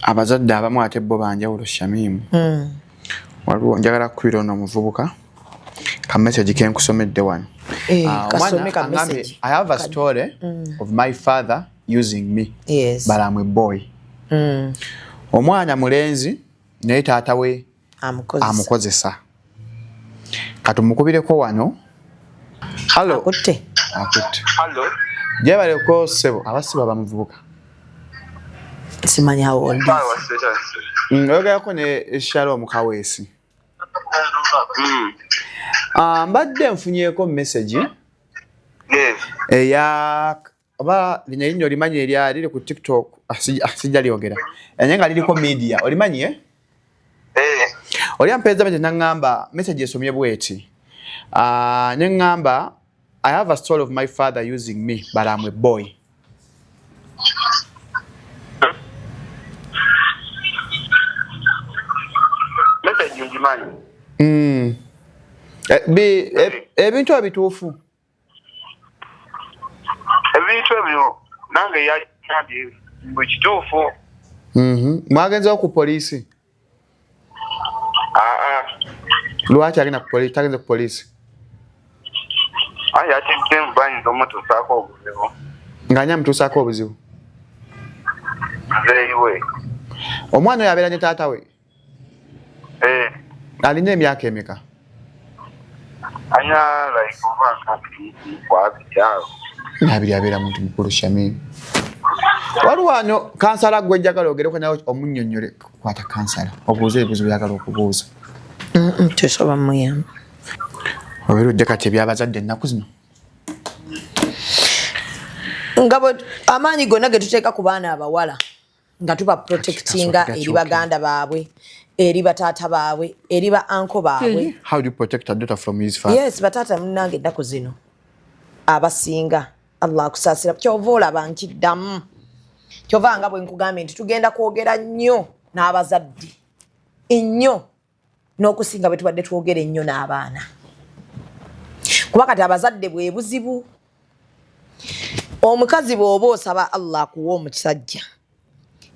Abazadde abamu ate bo banjawulo Shamimu. Waliwo njagala kukubira ono omuvubuka ka message ke nkusomedde wano. Eh, Ah, kasome omwana ka angambye, message. I have a story of my father using me. Yes. But I'm a boy. Omwana mulenzi naye taata we Amukozesa. amukozesa. Katumukubireko wano. Hello. Akutte. Akutte. Hello. Gyebaleko ssebo abasiba bamuvubuka. Simanyi how old is. Sawa sasa. Oyogerako ne Shalom Kaweesi. Ah, mbadde nfunyeeko message Yes. eya oba lino erinnya olimanyi erya liri ku TikTok, sijja lyogera naye nga liriko media olimanyi eh? Eh. Oli ampeereza message n'aŋŋamba message esomye bweti, ne ŋŋamba I have a story of my father using me but I'm a boy. Message ngimanyi. Ebintu ebyo bituufu. Ebintu ebyo nange yagambye mbu kituufu. Mwagenzeewo ku poliisi? Aa. Lwaki agenda ku poliisi? Tagenze ku poliisi? Ayi atidde mbu bayinza omutuusaako obuzibu. Ng'ani amutuusaako obuzibu? Muzeeyi we. Omwana oyo abeera ne taata we? Eh. Alina emyaka emeka? Anya like oba 22 awo. 20 abeera muntu mukulu Shamim. Waliwo wano kansala gwe njagala ogereko nawe omunnyonnyole. Kwata kansala obuuze ebibuuzo by'oyagala okubuuza. Tesoba muyamba. Obeera ojja kati eby'abazadde ennaku zino. Nga bwe amaanyi gonna ge tuteeka ku baana abawala nga tuba protectinga Kasooke eri baganda baabwe, eri bataata baabwe, eri ba uncle baabwe. How do you protect a daughter from his father? Yes, bataata munnange ennaku zino abasinga Allah akusaasira kyova olaba nkiddamu. Kyova nga bwe nkugambye nti tugenda kwogera nnyo n'abazadde ennyo n'okusinga bwe tubadde twogera ennyo n'abaana. Kuba kati abazadde bwe buzibu. Omukazi bw'oba osaba Allah akuwe omusajja,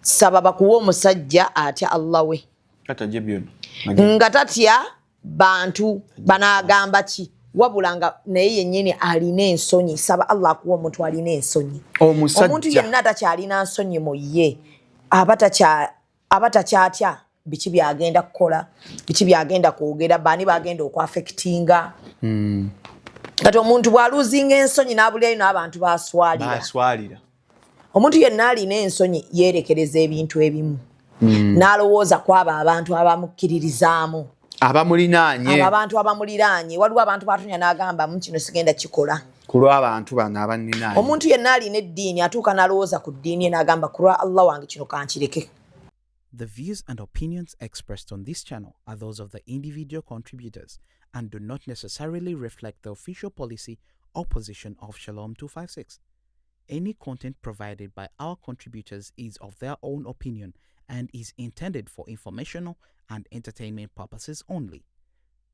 saba bakuwe omusajja atya Allah we. Kata jebyo. Nga tatya bantu banaagamba ki, wabula nga naye yennyini alina ensonyi. Saba Allah akuwe omuntu alina ensonyi. Omusajja. Omuntu yenna atakyalina nsonyi mu ye, aba takyatya biki byagenda kukola, biki byagenda kwogera, baani bagenda okwaffectinga. Kati omuntu bw'aluzinga ensonyi n'abulirayo n'abantu baswalira. Baswalira. Omuntu yenna alina ensonyi yeerekereza ebintu ebimu. N'alowooza ku abo abantu abamukkiririzaamu. Abamulinaanye. Abo abantu abamuliraanye. Waliwo abantu batunya n'agamba mu kino sigenda kikola. Ku lw'abantu bano abanninaanye. Omuntu yenna alina eddiini atuuka n'alowooza ku ddiini ye n'agamba ku lwa Allah wange kino kankireke. The views and opinions expressed on this channel are those of the individual contributors and do not necessarily reflect the official policy or position of Shalom 256. Any content provided by our contributors is of their own opinion and is intended for informational and entertainment purposes only.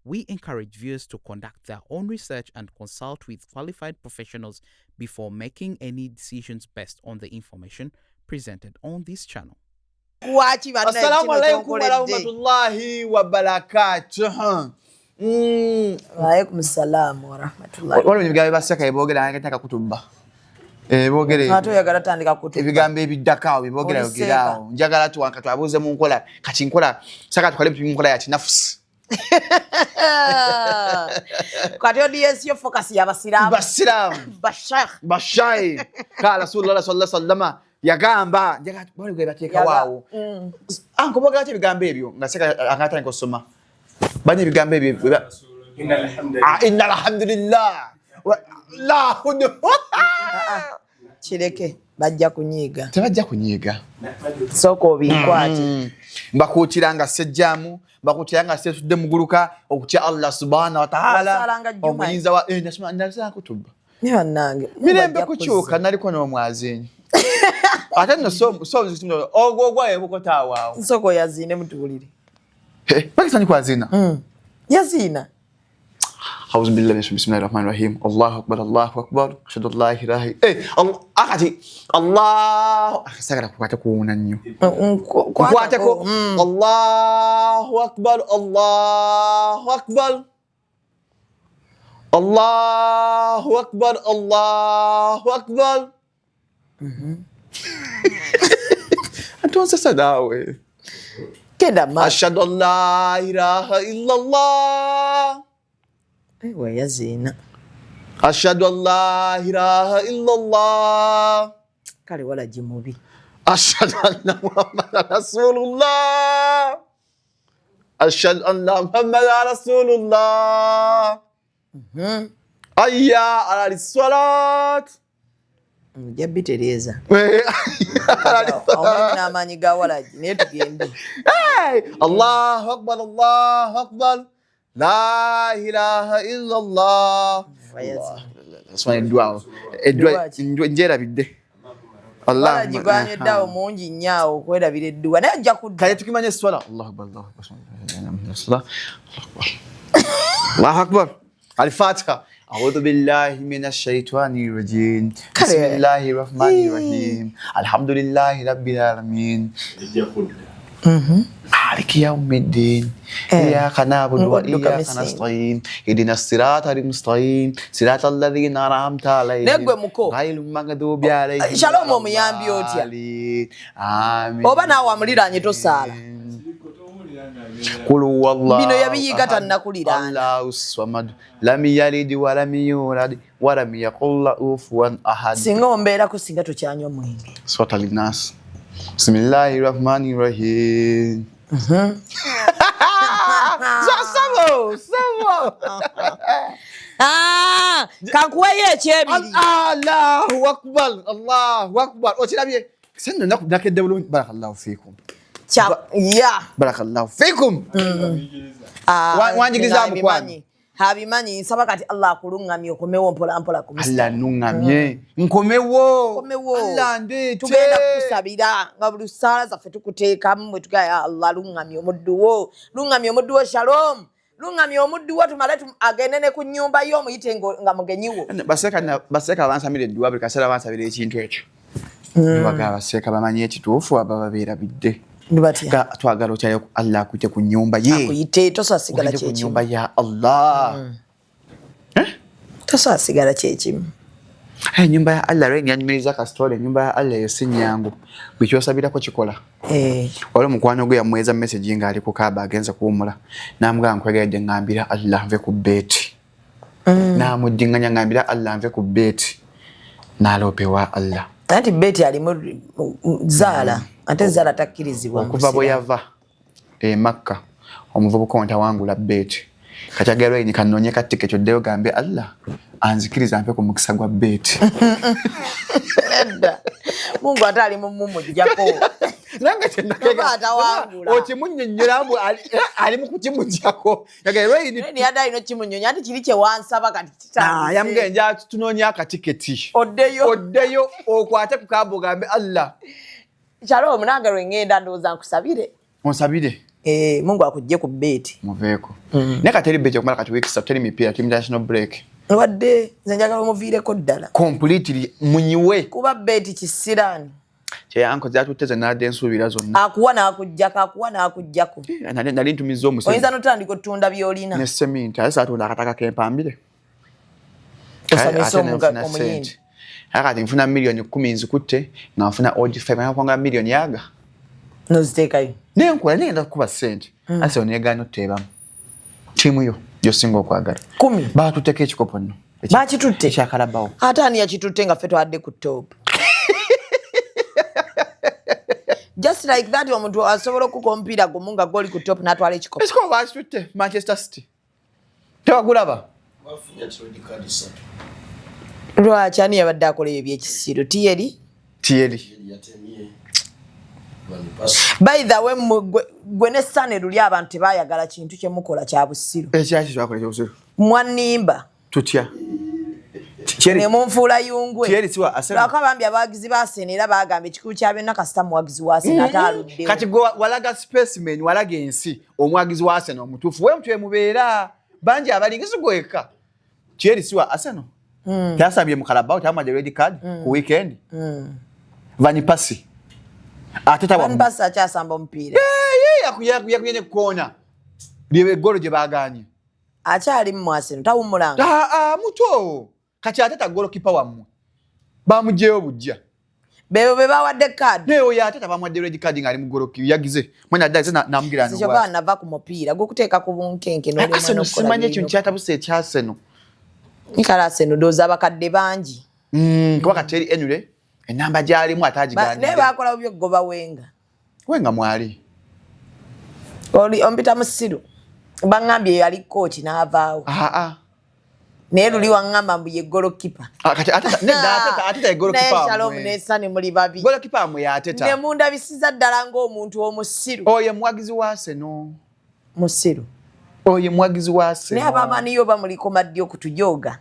We encourage viewers to conduct their own research and consult with qualified professionals before making any decisions based on the information presented on this channel. Lwaki bannaye Assalamu kino alaikum kyonkoledde? warahmatullahi wabarakatuh. Waalaikum salaam warahmatullahi. Waliwo ebigambo byebaseka eboogera nga taka kutubba. Boogera Ate oyagala tandika kutubba. Ebigambo ebiddako awo byeboogera Oli yogera awo. seeka. Njagala tuwanka twabuuze mu nkola. Kati nkola saka tukole mu nkola ya kinafusi. Kati audience yo focus ya basiraamu. Basiraamu. Bashayikh. Bashayikh. Ka Rasulullah sallallahu alaihi wasallam yagamba njagala bali gwe bateekawo awo. Anko boogera ati ebigambo ebyo nga seka akatandika okusoma. Bani ebigambo ebyo bwe ba- Inna alhamdulillah. La hudu. Kireke bajja kunyiiga. Tebajja kunyiiga. Sooka obinkwate. Mbakuutira nga sejjaamu, mbakuutira nga seesudde muguluka okutya Allah subhanahu wa ta'ala. Wasaalanga Juma. Omuyinza wa nasoma kutubba. Ne bannange, Mirembe bajja kukyuka kuzza. naliko n'omwazinyi. Ate nno so ogwo ogwayo bukotaawo awo. Nsooka oyaziine mutuwulire. Pakistan kwaziina. Yaziina. Auzu billahi minash bismillahir rahmanir rahim. Allahu akbar, Allahu akbar. Ashhadu an la ilaha akati Allah sagala kukwata kuwuna nnyo. Nkwateko. Allahu akbar, Allahu akbar. Allahu akbar, Allahu akbar. Atonsesa naawe. Genda maaso. Ashhadu an la ilaha illallah. Ewa yaziina. Ashhadu an la ilaha illallah. Kale walagi mubi. Ashhadu anna Muhammadan rasulullah. Ashhadu anna Muhammadan rasulullah. Hayya ala salat. Ojja bitereeza. Ala Omanyi n'amaanyi ga walagi naye tugende. Hey! Allahu akbar, Allahu akbar. La ilaha illallah. Osman eddwa eddwa Eddwa ki? njerabidde. Walagi gwanywedde awo mungi nnyo awo okwerabira edduwa naye ojja kudda. Kale tukimanye esswala. Allahu akbar, Allahu akbar. Allahu akbar. Allahu akbar. Al-Fatiha. A'udhu billahi minash shaitani rajim. Kale. Bismillahir rahmanir rahim. Alhamdulillahi rabbil alamin. Ejja kudda. مالك يوم الدين إياك نعبد نقول وإياك كمسين. نستعين اهدنا الصراط المستقيم صراط الذين أنعمت عليهم Negwe muko. غير المغضوب عليهم Shalom ولا omuyambi otya? الضالين. آمين. Oba naawe amuliraanye tosaala. قل هو الله Bino yabiyiga أحد. tannakuliraana. الله الصمد لم يلد ولم يولد ولم يكن له كفوا أحد. Singa ombeerako singa tokyanywa mwenge. سورة الناس. بسم الله الرحمن الرحيم. Sabo, sabo. Ah, kankuweyo ekyebiri. Allahu akbar, Allahu akbar. Okirabye? Senno nakedde bulungi. Barakallahu fiikum. Ya. Barakallahu fiikum. Ah, Wanjigiriza mukwano. abimanyi. Abimanyi nsaba kati Allah akuluŋŋamye okomewo mpola mpola ku Allah nuŋŋamye. Nkomewo. Nkomewo. Allah ndeete. Tugenda kukusabira nga buli ssaala zaffe tukuteekamu bwe tugamba ya Allah luŋŋamye omuddu wo, luŋŋamye omuddu wo Shalom, luŋŋamye omuddu wo tumale agende ne ku nnyumba yo omuyite nga mugenyi wo. Baseeka bansamira edduwa buli kaseera bansabira ekintu ekyo. Nibaga baseeka bamanyi ekituufu aba babeerabidde. Batya? Ga twagala otyayo Allah akuyite ku nnyumba ye. Akuyite tosobola sigala Ogende ku kyekimu. nnyumba ya Allah. Tosobola sigala kyekimu. Ennyumba ya Allah lwe nyanyumiriza ka story, ennyumba ya Allah eyo si nnyangu. Buli ky'osabirako kikola. Waliwo mukwano gwe yamuweeza message ng'ali ku Kaaba agenze kuwummula. N'amugamba nkwegayiridde ŋŋambira Allah nve ku bbeeti. N'amuddinganya ŋŋambira Allah nve ku bbeeti. N'aloopa ewa Allah. Anti bbeeti alimu zaala, ate zaala takkirizibwa mu Okuva bwe Busiraamu. yava e Makka, omuvubuka ono tawangula bbeeti. Kati agala lwe kanoonye ka tiketi oddeyo gambe Allah anzikiriza mpe ku mukisa gwa bbeeti. Nedda. Mungu ate ali mu mumuggyako. Nange Oba atawangula. Okimunnyonnyola mbu ali mu kukimuggyako. Yagala lwe Naye yadde alina okimunyonya anti kiri kye wansaba kati kitandise. Yamugenda nja tunoonya akatiketi. Oddeyo. Oddeyo okwate ku kaaba ogambe Allah. Shalom nange lwe ŋŋenda ndowooza nkusabire. Onsabire. Mungu akuggye ku bbeeti. Muveeko. Naye kati teri bbeeti okumala kati wiiki ssatu teri mipiira tuli international break. Wadde nze njagala omuviireko ddala. Completely munyiwe. Kuba bbeeti kisiraani. Kyeyankoze yatutte ze nadde nsuubira zonna. Akuwa n'akuggyako, akuwa n'akuggyako. Nali ntumizza omusezi. Oyinza n'otandika otunda by'olina. Ne seminti ate saatunda akataka k'empambire. Osomese Ate ne nfuna omuyindi. ssente. Ate kati nfuna 10 miliyoni nzikutte nga nfuna odd 5 nga nkwanga miliyoni yaga. N'oziteekayo. Nenkola nengenda kukuba ssente. Ase oneegaana otuteebamu. Ttiimu yo gy'osinga okwagala. 10. Baatutteko ekikopo nno. Bakitutte? Ekya Carabao. Ate ani yakitutte nga ffe twadde ku top? Just like that omuntu asobola okuka omupiira gumu nga gwoli ku top n'atwala ekikopo. Ekikopo bakitutte Manchester City. Tewagulaba? Bafunye red card ssatu. Lwaki ani yabadde akola ebyo ebyekisiiro? Tiyeri? Thierry. Yatemye. Van Persie. By the way, gwe ne Sane luli abantu tebaayagala kintu kye mukola kya busiru. Ekyaki twakola ekyobusiru? Mwanimba. Tutya? Thierry. Ne munfuula yungwe. Thierry si wa Arsenal. Lwako bambi abawagizi ba Arsenal era bagamba ekikulu kya byonna kasita muwagizi wa Arsenal ate aluddewo. Kati gwe walaga specimen, walaga ensi omwagizi wa Arsenal omutuufu. We mutwe mubeera bangi abalinga si gweka. Thierry si wa Arsenal. Teyasambye mu Carabao, teyamuwadde red card ku weekend. Van Persie. Arteta wa Van Persie akyasamba omupiira? Yakuye ne koona. Lye eggolo gye baagaanye. Akyali mu Arsenal, tawummulanga? Ah, ah, muto. Kati Arteta goalkeeper wammwe. Bamuggyeyo bujja. Bebo be bawadde kaadi? Naye oyo Arteta bamuwadde red card ng'ali mu goalkeeper yagize. Mwana adda namugira no. Kyova nava ku mupiira gukuteeka ku bunkenke n'olemwa Arsenal n'okukola simanyi ekyo by'olina. nkyatabuse ekya Arsenal. Nkala Arsenal ndowooza abakadde bangi. Kuba kati eri Henry enamba gy'alimu ate Naye agigaanidde. bakola bubi okugoba Wenger. Wenger mwali. Oli ompita musiru, baŋŋambye yali kooki n'avaawo. Ah, ah. Naye luli waŋŋamba mbu ye goalkeeper. Ah, kati Arteta nedda, Arteta ye goalkeeper Naye Shalom wammwe. ne Sani muli babi. Goalkeeper wammwe ye Arteta. Ne mundabisiza ddala ng'omuntu omusiru. Oyo muwagizi wa Arsenal. Musiru. Oyo muwagizi wa Arsenal. Naye abaamaniyo bamuliko maddi okutujooga.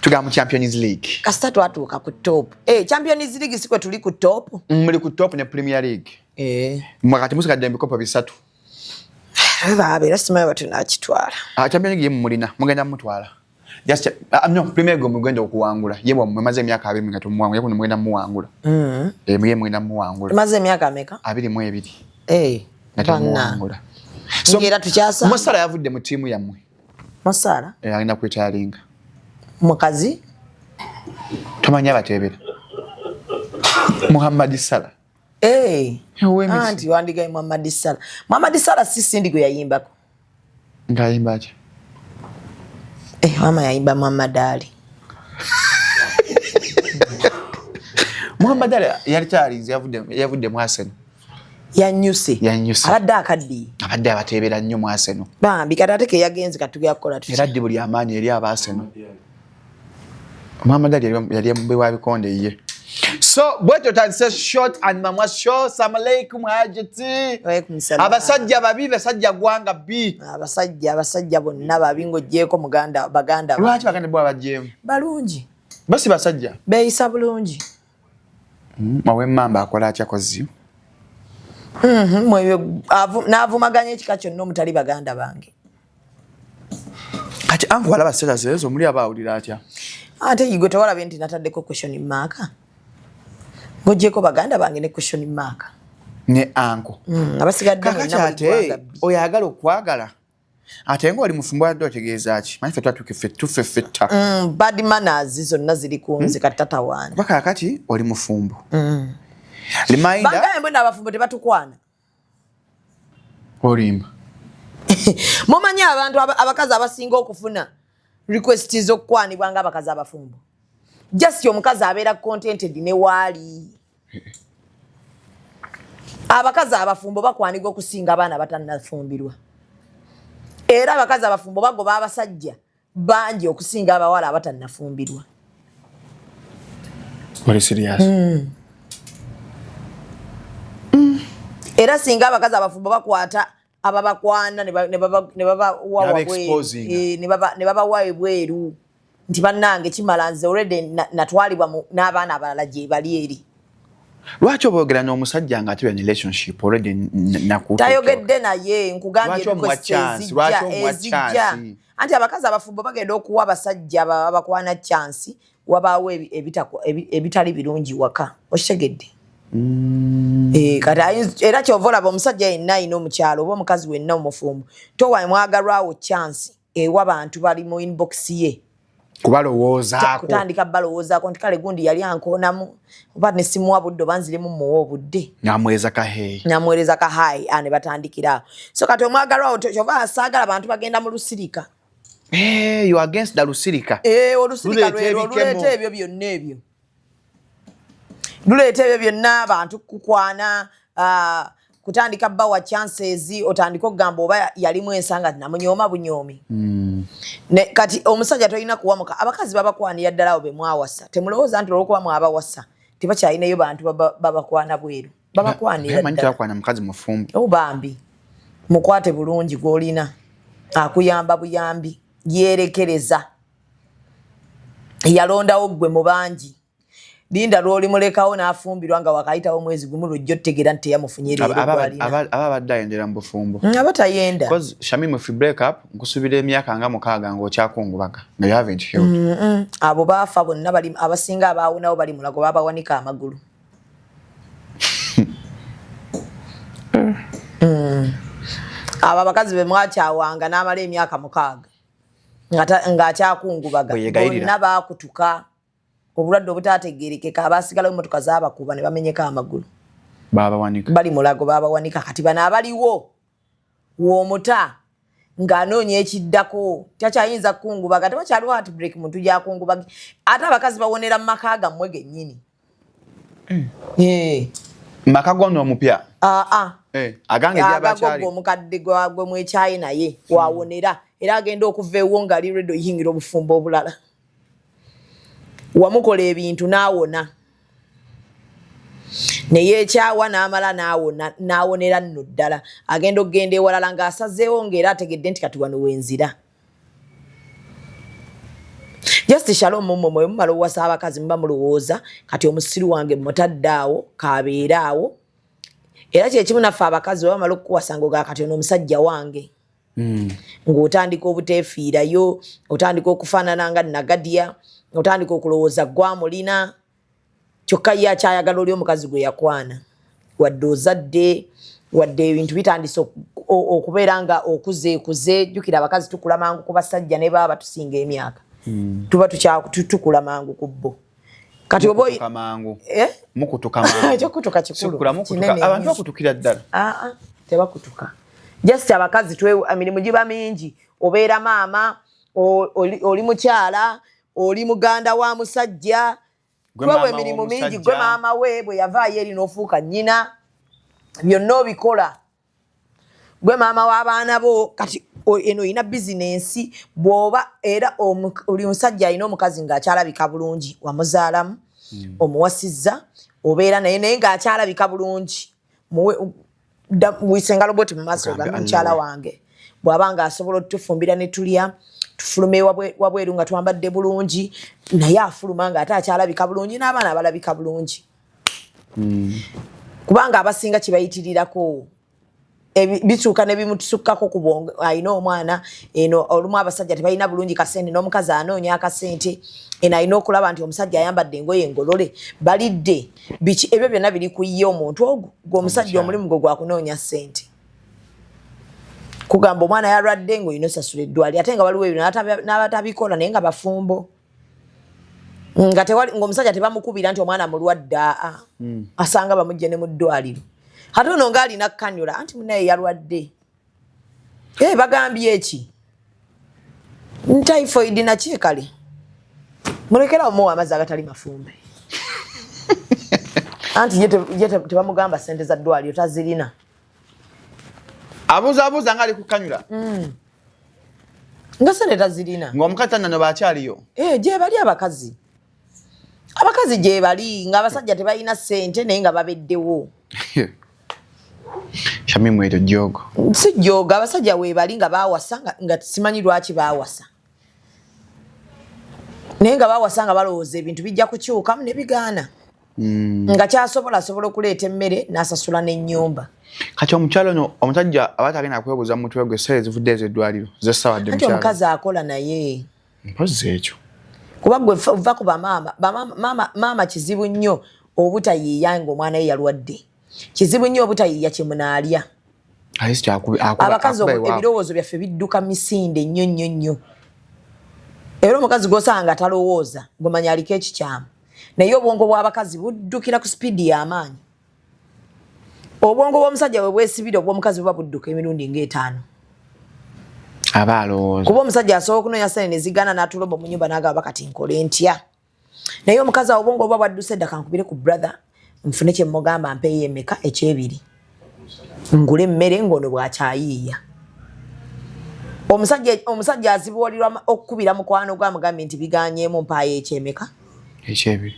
Tugamba mu Champions League. Kasita twatuuka ku top. Champions League si kwe tuli ku top? Muli ku top ne Premier League. Mwe kati musigadde ebikopo 3. Baaba era simanyi bwe tunakitwala. Ah, Champions League ye mumulina, mugenda mutwala. Just no, Premier League mugenda okuwangula. Ye bwe mumaze emyaka 20 nga tumuwangula, ye kuno mugenda muwangula. Ye mugenda muwangula. Tumaze emyaka meka? 22. Nga Banna. tumuwangula. So, Ng'era tukyasamba. Mo Salah yavudde mu ttiimu yammwe. Mo Salah? Alina kwetaalinga. Mukazi? Tomanyi abateebera. Muhammad Salah. Ow'emisi. Anti wandigaye Muhammad Salah. Muhammad Salah si Cindy gwe yayimbako. Ng'ayimba atya? Mama yayimba Muhammad Ali. Muhammad Ali yali kyalinze, yavudde mu Arsenal. Yanyuse. Yanyuse. Abadde akaddiye. Abadde abateebera nnyo mu Arsenal. Bambi kati ate ke yagenze katugera kukola tutya? Era ddi buli amaanyi eri aba Arsenal. Muhammad Ali yali mubbi wa bikonde ye. So bwetyo tandise short and mamwa show. Assalamu alaikum Hajati. Walaikum salam. Abasajja babi, basajja gwanga bi. Abasajja bonna babi ng'oggyeeko baganda ba. Lwaki baganda bo abaggyemu? Balungi. Bo si basajja? Beeyisa bulungi. Ow'emmamba akola atya kozzi? N'avumaganya ekika kyonna omutali baganda bange. Kati angu walaba status ezo muli abaawulira atya? Ate gwe tewalabye nti nataddeko question mark? Ng'oggyeeko baganda bange ne question mark. Ne anko. Abasigadde Kakati bonna buli ate ggwanga bbi. oyagala okwagala. Ate ng'oli mufumbo wadde otegeeza ki? Manyi ffe twatuuka ffe tufe ffetta. Bad manners zonna ziri ku nze kati tatawaana. Kuba kaakati oli mufumbo. Reminder. Bangaye mbwena abafumbo tebatukwana. Olimba. Mumanyi abantu abakazi abasinga okufuna request z'okukwanibwa ng'abakazi abafumbo. Just omukazi abeera contented ne waali. Abakazi abafumbo bakwanibwa okusinga abaana abatannafumbirwa. Era abakazi abafumbo bagoba abasajja bangi okusinga abawala abatannafumbirwa. Oli serious? Era singa abakazi abafumbo bakwata ababakwana ne babawa Ne wabweru. exposing. Ne babawa ebweru nti bannange kimala nze already natwalibwa n'abaana abalala gye bali eri. Lwaki oboogera n'omusajja nga ate relationship already nakutuuka? Tayogedde naye, nkugambye Lwaki omuwa request chance? ezijja, Lwaki omuwa ezijja. chance? Anti abakazi abafumbo bagenda okuwa abasajja abakwana chance, wabaawo ebitali birungi waka. Okitegedde? Kati era kyova olaba omusajja yenna alina omukyalo oba omukazi wenna omufumbo, towa mwagalwawo chance ewa bantu bali mu inbox ye. Kubalowoozaako. Kutandika balowoozaako nti kale gundi yali ankoonamu oba ne simuwa budde oba nziremu muwa obudde. N'amuweereza ka hey. N'amuweereza ka hi, ne batandikira awo. So kati omwagalwawo kyova saagala bantu bagenda mu lusirika. You are against the lusirika. Olusirika Luleeta lwero, ebikemo. luleeta ebyo byonna ebyo. Luleeta ebyo byonna abantu kukwana, kutandika bawa chances, otandika okugamba oba yalimu ensanga namunyooma bunyoomi. Ne, kati omusajja tolina kuwamuka. Abakazi babakwanira ddala abo be mwawasa. Temulowooza nti olw'okuba mwabawasa tebakyalinayo bantu babakwana bweru. Babakwanira Manyi ddala. tebakwana mukazi mufumbo. Oh, bambi. Mukwate bulungi gw'olina. Akuyamba buyambi. Yeerekereza. Yalondawo ggwe mu bangi. Linda lw'olimulekawo n'afumbirwa nga wakayitawo omwezi gumu, lwojja otegeera nti teyamufunye leero gw'alina. Aba abadde ayendera mu bufumbo. Aba tayenda. Because Shamim, if you break up, nkusubira emyaka nga 6 ng'okyakungubaga nga you haven't healed. Abo baafa bonna, bali abasinga abaawonawo bali Mulago, babawanika amagulu. Abo abakazi be mwakyawanga n'amala emyaka 6 ng'akyakungubaga, Bwe yeegayirira. bonna baakutuka obulwadde obutaategeerekeka, abaasigalawo emmotoka zaabakuba ne bamenyeka amagulu. Babawanika. Bali Mulago, babawanika. Kati bano abaliwo w'omuta ng'anoonya ekiddako takyayinza kukungubaga, tewakyaliwo heartbreak muntu gyakungubaga. Ate abakazi bawonera mu maka gammwe gennyini. Eh. Maka gono omupya? Aa. Eh, agange gyabakyali. Agagoggo omukadde gwe mwekyayi naye wawonera, era agenda okuva ewo ng'ali ready oyingira obufumbo obulala. Wamukola ebintu n'awona, neyeekyawa n'amala n'awona, n'awonera nno ddala. Agenda okugenda ewalala ng'asazeewo, ng'era ategedde nti kati wano wenzira. Just Shalom, mmwe mwe mumala owasa abakazi muba mulowooza kati omusiru wange mutadde awo kabeere awo. Era kyekimu naffe abakazi, bwe bamala okukuwasa ng'ogaa kati ono omusajja wange, ng'otandika obuteefiirayo, otandika okufaanana nga Nagadya, otandika okulowooza gwamulina, kyokka ye akyayagala oli omukazi gwe yakwana. Wadde ozadde, wadde ebintu bitandise okubeera nga okuzeekuze. Jjukira abakazi tukula mangu ku basajja, ne baba batusinga emyaka, tuba tukula mangu ku bo. Kati oba Mukutuka mangu. Eh? Mukutuka mangu. Ekyokutuka kikulu. Sikula, mukutuka. Kinene Abantu nnyo. bakutukira ddala. Aa, tebakutuka. Just abakazi emirimu giba mingi. Obeera maama, oli mukyala, oli muganda wa musajja. Gwe Twewa maama emirimu mingi. w'omusajja. Gwe maama we, bwe yavaayo eri n'ofuuka nnyina, byonna obikola. Gwe maama w'abaana bo. Kati eno olina bizinensi bw'oba era oli musajja alina omukazi ng'akyalabika bulungi, wamuzaalamu, omuwasizza, obeera naye, naye ng'akyalabika bulungi. Wisa engalo bwoti mu maaso, Ogambe ogambe Allah mukyala we. wange bw'aba ng'asobola otufumbira ne tulya, tufulume wabweru nga twambadde bulungi, naye afuluma ng'ate akyalabika bulungi n'abaana abalabika bulungi, kubanga abasinga kibayitirirako. Bituuka ne bimutusukkako ku bwongo. Alina omwana eno, olumu abasajja tebalina bulungi kasente, n'omukazi anoonya akasente eno, alina okulaba nti omusajja ayambadde engoye engolole, balidde biki, ebyo byonna biri ku ye omuntu ogwo gwe omusajja. Omukyala. Omulimu gwe gwakunoonya ssente, kugamba omwana yalwadde ng'olina osasula eddwaliro, ate nga waliwo ebyo n'abatabikola naye nga bafumbo, nga tewali ng'omusajja tebamukubira nti omwana mulwadde. Aa, asanga bamugje ne mu ddwaliro. Ate ono ng'alina kanyula anti munaye yalwadde. Eh, bagambye eki, typhoid naki, kale mulekera omuwa amazzi agatali mafumbe. Anti ye tebamugamba ssente za ddwaliro tazirina. Abuuza nga ali ku kanyula. Nga ssente tazirina. Ng'omukazi tanano bakyaliyo. Eh, gye bali abakazi, abakazi gye bali ng'abasajja tebalina ssente naye nga babeddewo. Shamimu, eryo jjogo. Si jjooga, abasajja weebali nga baawasa nga simanyi lwaki baawasa, naye nga baawasa nga balowooza ebintu bijja kukyukamu ne bigaana, nga kyasobola asobola okuleeta emmere n'asasula n'ennyumba. Kati omukyalo ono omusajja aba tagenda kwebuuza mu mutwe gwe essere ezivudde ez'eddwaliro zessawadde. Anti omukazi akola naye. Mpozi ekyo. Kuba gwe va ku bamaama. Maama kizibu nnyo obutayiiya ng'omwana ye yalwadde, kizibu nnyo obutayiiya kyemunaalya. At least Abakazi akuba ewaabwe. Ebirowoozo byaffe bidduka misinde nnyo nnyo nnyo, era omukazi gwosanga nga talowooza gomanya aliko ekikyamu, naye obwongo bw'abakazi buddukira ku sipiidi y'amaanyi. Obwongo bw'omusajja bwe bwesibira, obw'omukazi buba budduka emirundi ng'etaano. Aba alowooza. Kuba omusajja asobola okunoonya sente nezigaana n'atulomba mu nyumba n'agamba kati nkole ntya, naye omukazi awo obwongo buba bwadduse dda, kankubire ku brother nfune kye mugamba mpeeyo emeka ekyebiri ngule emmere, ng'ono bw'akyayiiya. Omusajja azibuwalirwa okukubira mukwano gwe amugambye nti biganyeemu, mpaayo ekyemeka. Ekyebiri.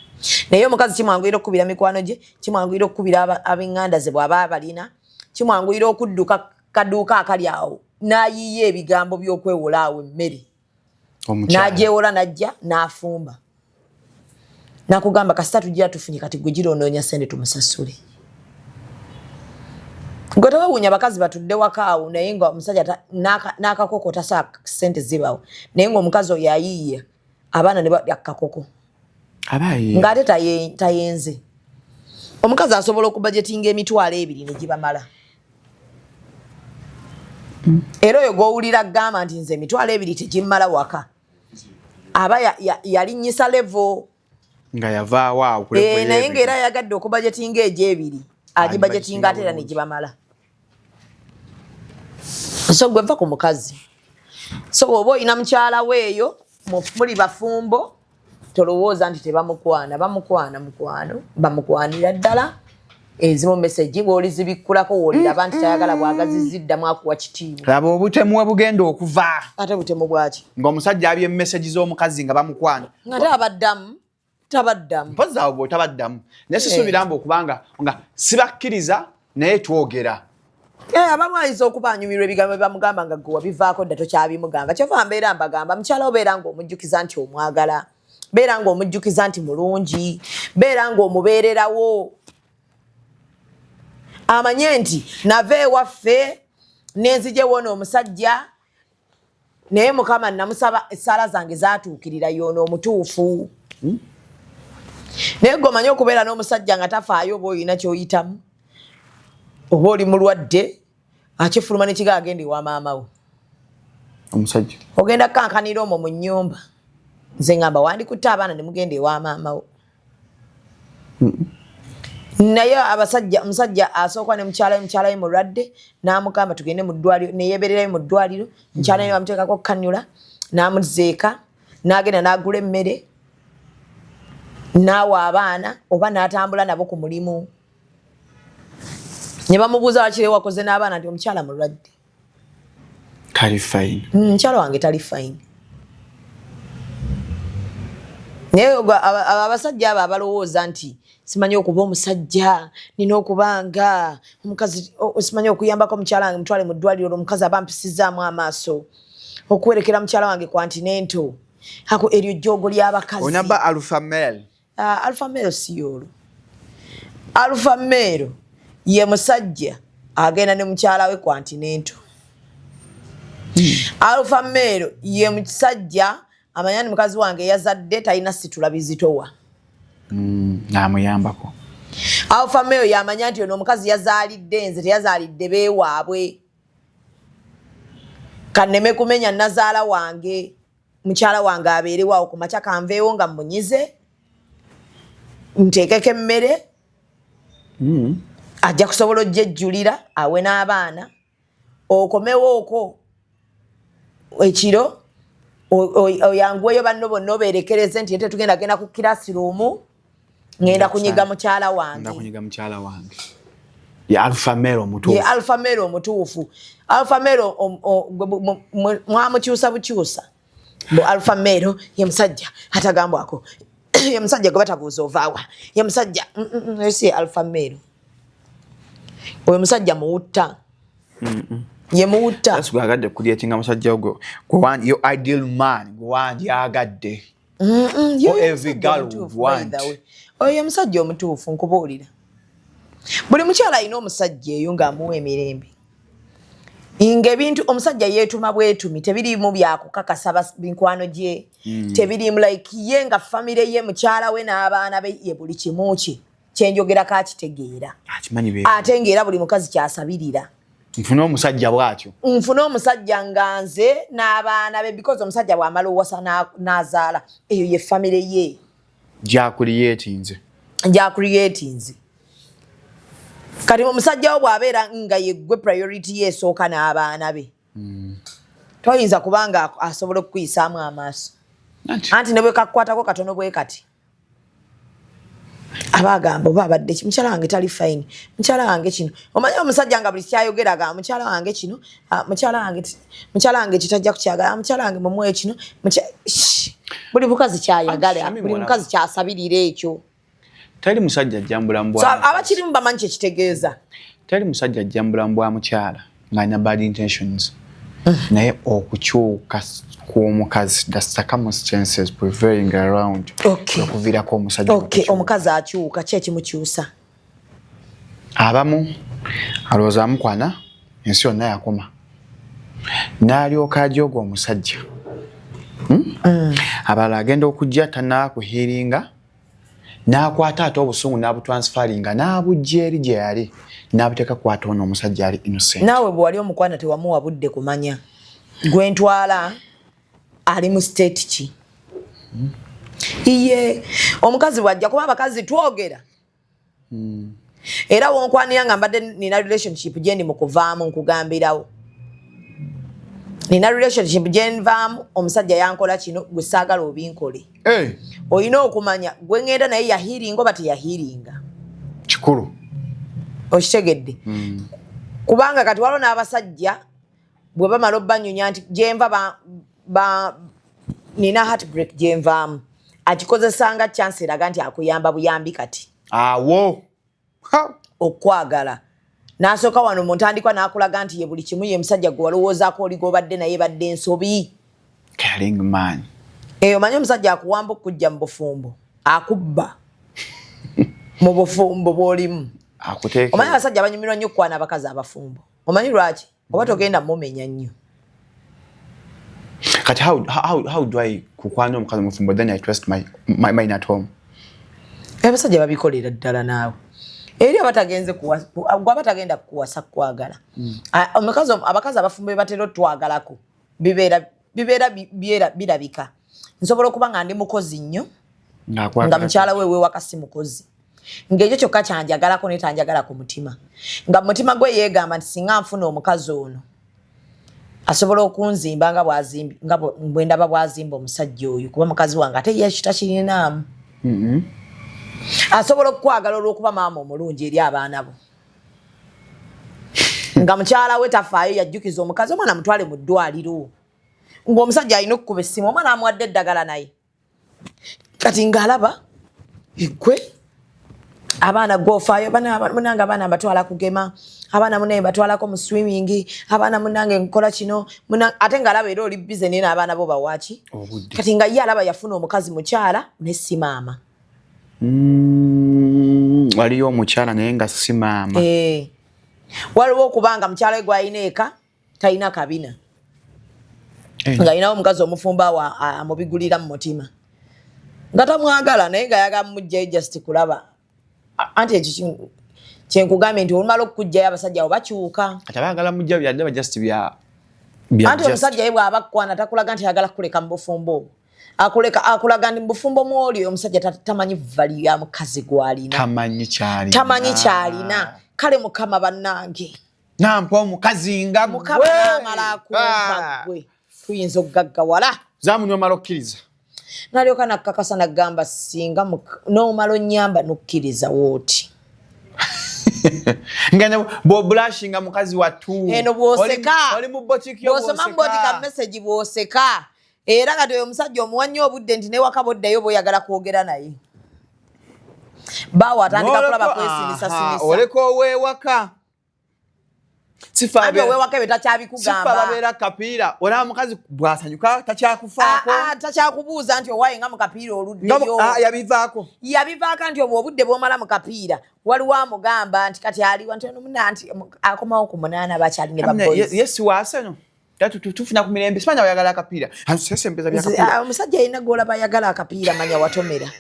Naye omukazi kimwanguyira okukubira mikwano gye, kimwanguyira okukubira ab'eŋŋanda ze bw'aba abalina, kimwanguyira okudduka kaduuka akali awo n'ayiiya ebigambo by'okwewola awo emmere. Omukyala. N'agyewola n'ajja n'afumba. Nakugamba kasita tugira tufunye, kati gwe gira onoonya sente tumusasule. Gwe tewewuunya bakazi batudde wakaawo, naye nga omusajja n'akakoko tasaa sente zibawo, naye ng'omukazi oyo ayiiya abaana ne balya kakoko ng'ate tayenze. Omukazi asobola okubajetinga 20,000 ne gibamala. Era oyo gw'owulira gamba nti nze 20,000 tegimmala waka, aba yalinnyisa level nga yavaawo awo. Naye ng'era yagadde okubajetinga egyo ebiri, agibajetinga ate era ne gibamala. So gwe va ku mukazi. So bw'oba olina mukyala weeyo, muli bafumbo, tolowooza nti tebamukwana. Bamukwana, mukwano, bamukwanira ddala. Ezimu message bw'olizibikkulako w'oliraba nti tayagala bwagazi ziddamu, akuwa kitiibwa. Laba obutemu we bugenda okuva. Ate butemu bwaki? Ng'omusajja abye message z'omukazi nga bamukwana. Nga tabaddamu, tabaddamu. Mpozi awo bw'otabaddamu, naye sisuubira mbu okubanga nga sibakkiriza, naye twogera. Abamu ayinza okuba anyumirwa ebigambo bamugamba nga gwe wabivaako dda, tokyabimugamba. Kyova mbeera mbagamba, mukyala obeera ng'omujjukiza nti omwagala, beera ng'omujjukiza nti mulungi, beera ng'omubeererawo, amanye nti nava ewaffe nenzija ewona omusajja, naye Mukama namusaba essaala zange zatuukirira, yoono omutuufu. Naye gwe omanyi okubeera n'omusajja nga tafaayo oba olina kyoyitamu, oba oli mulwadde, akifuluma nekiga agenda ewa maama we. Omusajja. Ogenda kukankanira omwo mu nnyumba. Nze ngamba wandikutte abaana ne mugenda ewa maama wo. Naye abasajja, omusajja asooka ne mukyala we, mukyala we mulwadde, n'amugamba tugende mu ddwaliro, neyebererayo mu ddwaliro. Mukyala we bamuteekako cannula, n'amuzeeka, n'agenda n'agula emmere n'awa abaana oba n'atambula nabo ku mulimu. Ne bamubuuza wakiri wakoze n'abaana, nti omukyala mulwadde. Tali fine. Mukyala wange tali fine. Naye abasajja abo abalowooza nti simanyi okuba omusajja nina okubanga omukazi, simanyi okuyambako mukyala wange mutwale mu ddwaliro, olwo omukazi aba mpisizaamu amaaso, okuwerekera mukyala wange continental, ako eryo jjoogo ly'abakazi. Onaba alpha male. Alpha male si yoolwo. Alpha male ye musajja agenda ne mukyala we continental. Alpha male ye musajja amanya ni mukazi wange yazadde talina situla bizitowa. Namuyambako. Alpha male yamanya nti ono omukazi yazaalidde nze, teyazaalidde beewaabwe, kanneme kumenya nazaala wange, mukyala wange abeerewaawo ku makya kanveewo nga mmunyize nteekeko emmere. Ajja kusobola ojjejjulira awe n'abaana, okomewo okwo ekiro oyanguweyo banno bonna obeerekereze nti tetugenda genda ku classroom, ngenda kunyiga mukyala wange. Kunyiga mukyala wange ye alpha male omutuufu. Ye alpha male omutuufu. Alpha male mwamukyusa bukyusa. Mbu alpha male ye musajja atagambwako, ye musajja gwe batabuuza ovaawa, ye musajja oyo si ye alpha male. Oyo musajja muwutta, ye muwutta. Gwagadde kucreatinga musajja gwe, your ideal man gwe wandyagadde. Or every girl would want. Oyo ye musajja omutuufu. Nkubuulira, buli mukyala alina omusajja eyo ng'amuwa emirembe, ng'ebintu omusajja yeetuma bwetumi, tebiriimu byakukakasa mikwano gye, tebiriimu like ye nga famire ye, mukyala we n'abaana be, ye buli kimu kye kyenjogerako akitegeera. Akimanyi be. Ate ng'era buli mukazi kyasabirira. Nfune omusajja bw'atyo. Nfune omusajja nga nze n'abaana be, because omusajja bw'amala owasa n'azaala, eyo ye famire ye. Gyacreatinze. Gyacreatinze. Kati omusajja wo bw'abeera nga yeggwe priority ye esooka n'abaana be, toyinza kubanga asobola okukuyisaamu amaaso. Anti ne bwe kakukwatako katono bwe kati, aba agamba oba abadde ki, mukyala wange tali fine, mukyala wange kino. Omanyi omusajja nga buli kyayogera agamba mukyala wange kino, mukyala wange mukyala wange kitajja kukyagala, mukyala wange mumuwe kino, buli mukazi kyayagala, buli mukazi kyasabirira ekyo. Teri musajja ajja mu bulamu So bwa abakirimu bamanyi kyekitegeeza. Teri musajja ajja mu bulamu bwa mukyala ng'alina bad intentions. Naye okukyuka kw'omukazi, the circumstances prevailing around, okuviirako omusajja. Omukazi akyuka, ki ekimukyusa? Abamu alowooza amukwana ensi yonna yakoma, n'alyoka ajooga omusajja. Abalala agenda okujja tanaba kuhealinga, n'akwata ate obusungu n'abutransferringa n'abujja eri gye yali, n'abuteeka kwata ono omusajja ali innocent. Naawe bwe wali omukwana tewamuwa budde kumanya gwentwala ali mu state ki. Iye omukazi bwajja, kuba abakazi twogera, era wonkwanira nga mbadde nina relationship gyendi mu kuvaamu, nkugambirawo nina relationship gyenvaamu, omusajja yankola kino, gwe saagala obinkole. Olina okumanya gwe ŋŋenda naye yahealinga oba teyahealinga. Kikulu. Okitegedde? Kubanga kati waliwo n'abasajja bwe bamala obbanyunya nti gyenva nina heartbreak gyenvaamu, akikozesanga chance eraga nti akuyamba buyambi kati awo. Okwagala n'asooka wano mu ntandikwa n'akulaga nti ye buli kimu, ye musajja gwe walowoozaako oli gw'obadde naye badde ensobi. Caring man. Eyo manyi omusajja akuwamba okujja mu bufumbo, akubba mu bufumbo bw'olimu. Akuteeka. Omanyi abasajja banyumirwa nnyo okukwana abakazi abafumbo. Omanyi lwaki? Oba togenda mumenya nnyo. Kati how do I kukwana omukazi omufumbo, then I trust my mind at home? Abasajja babikolera ddala. Naawe eri abatagenze gwe abatagenda kuwasa kwagala. Omukazi, abakazi abafumbo be batera otwagalako bibeera birabika. Nsobola okuba nga ndi mukozi nnyo, nga mukyala we wewaka si mukozi, ng'ekyo kyokka kyanjagalako, naye tanjagala ku mutima, nga mu mutima gwe yeegamba nti singa nfuna omukazi ono asobola okunzimba nga bwazimbi nga bwe ndaba bwazimba omusajja oyo, kuba mukazi wange ate ye kitakirinaamu. Asobola okukwagala olw'okuba maama omulungi eri abaana bo, nga mukyala we tafaayo, yajjukiza omukazi omwana mutwale mu ddwaliro, ng'omusajja alina okukuba essimu, omwana amuwadde eddagala, naye kati ng'alaba gwe abaana gwofaayo, munange abaana mbatwala kugema, abaana munaye batwalako mu swimming, abaana munange nkola kino, ate ng'alaba era oli busy naye n'abaana bo bawaaki. Obudde. Kati nga ye alaba yafuna omukazi mukyala ne si maama. Waliyo omukyala naye nga si maama. Eh. Waliwo okubanga mukyala we gwalina eka talina kabina, ng'alinawo omukazi omufumbo awo amubigulira mu mutima nga tamwagala, naye nga ayagala mumugjayo just kulaba. Anti ekyo kyenkugambye nti olumala okukugjayo abasajja abo bakyuka. Kati abaagala mujja byadde just bya Anti omusajja ye bw'aba akkwana takulaga nti ayagala kukuleka mu bufumbo obwo, akuleka akulaga nti mu bufumbo mwoli omusajja tamanyi value ya mukazi gw'alina. Tamanyi kyalina. Tamanyi kyalina. Kale Mukama bannange, nampa omukazi nga Mukama gwe. n'amala akumpa gwe tuyinza okugaggawala. Zamu nomala okkiriza. Nalyoka nakkakasa, nagamba singa n'omala onnyamba nokkiriza wooti. Nga bw'obulashinga mukazi wattu. Eno bw'oseka. Oli mu boutique yo. Bw'osoma mu boutique message bw'oseka, era kati oyo omusajja omuwa nnyo obudde nti newaka boddayo bw'oyagala kwogera naye baawo atandika kulaba kwesinisa. Oleka oweewaka. Anti owewaka ebyo takyabikugamba. Sifa babeera kapiira, olaba mukazi bw'asanyuka takyakufaako. Ah, ah, takyakubuuza nti owaaye nga mu kapiira oluddeyo. Ah, yabivaako. Yabivaako nti obwo obudde bw'omala mu kapiira, waliwo amugamba nti kati aliwa nti ono muna nti akomawo ku 8 bakyali ne baboys. Ye si waaseno tufuna ku mirembe, simanya oyagala akapiira sesempeza byakapiira. Ah, omusajja alina gwolaba ayagala akapiira, manya watomera.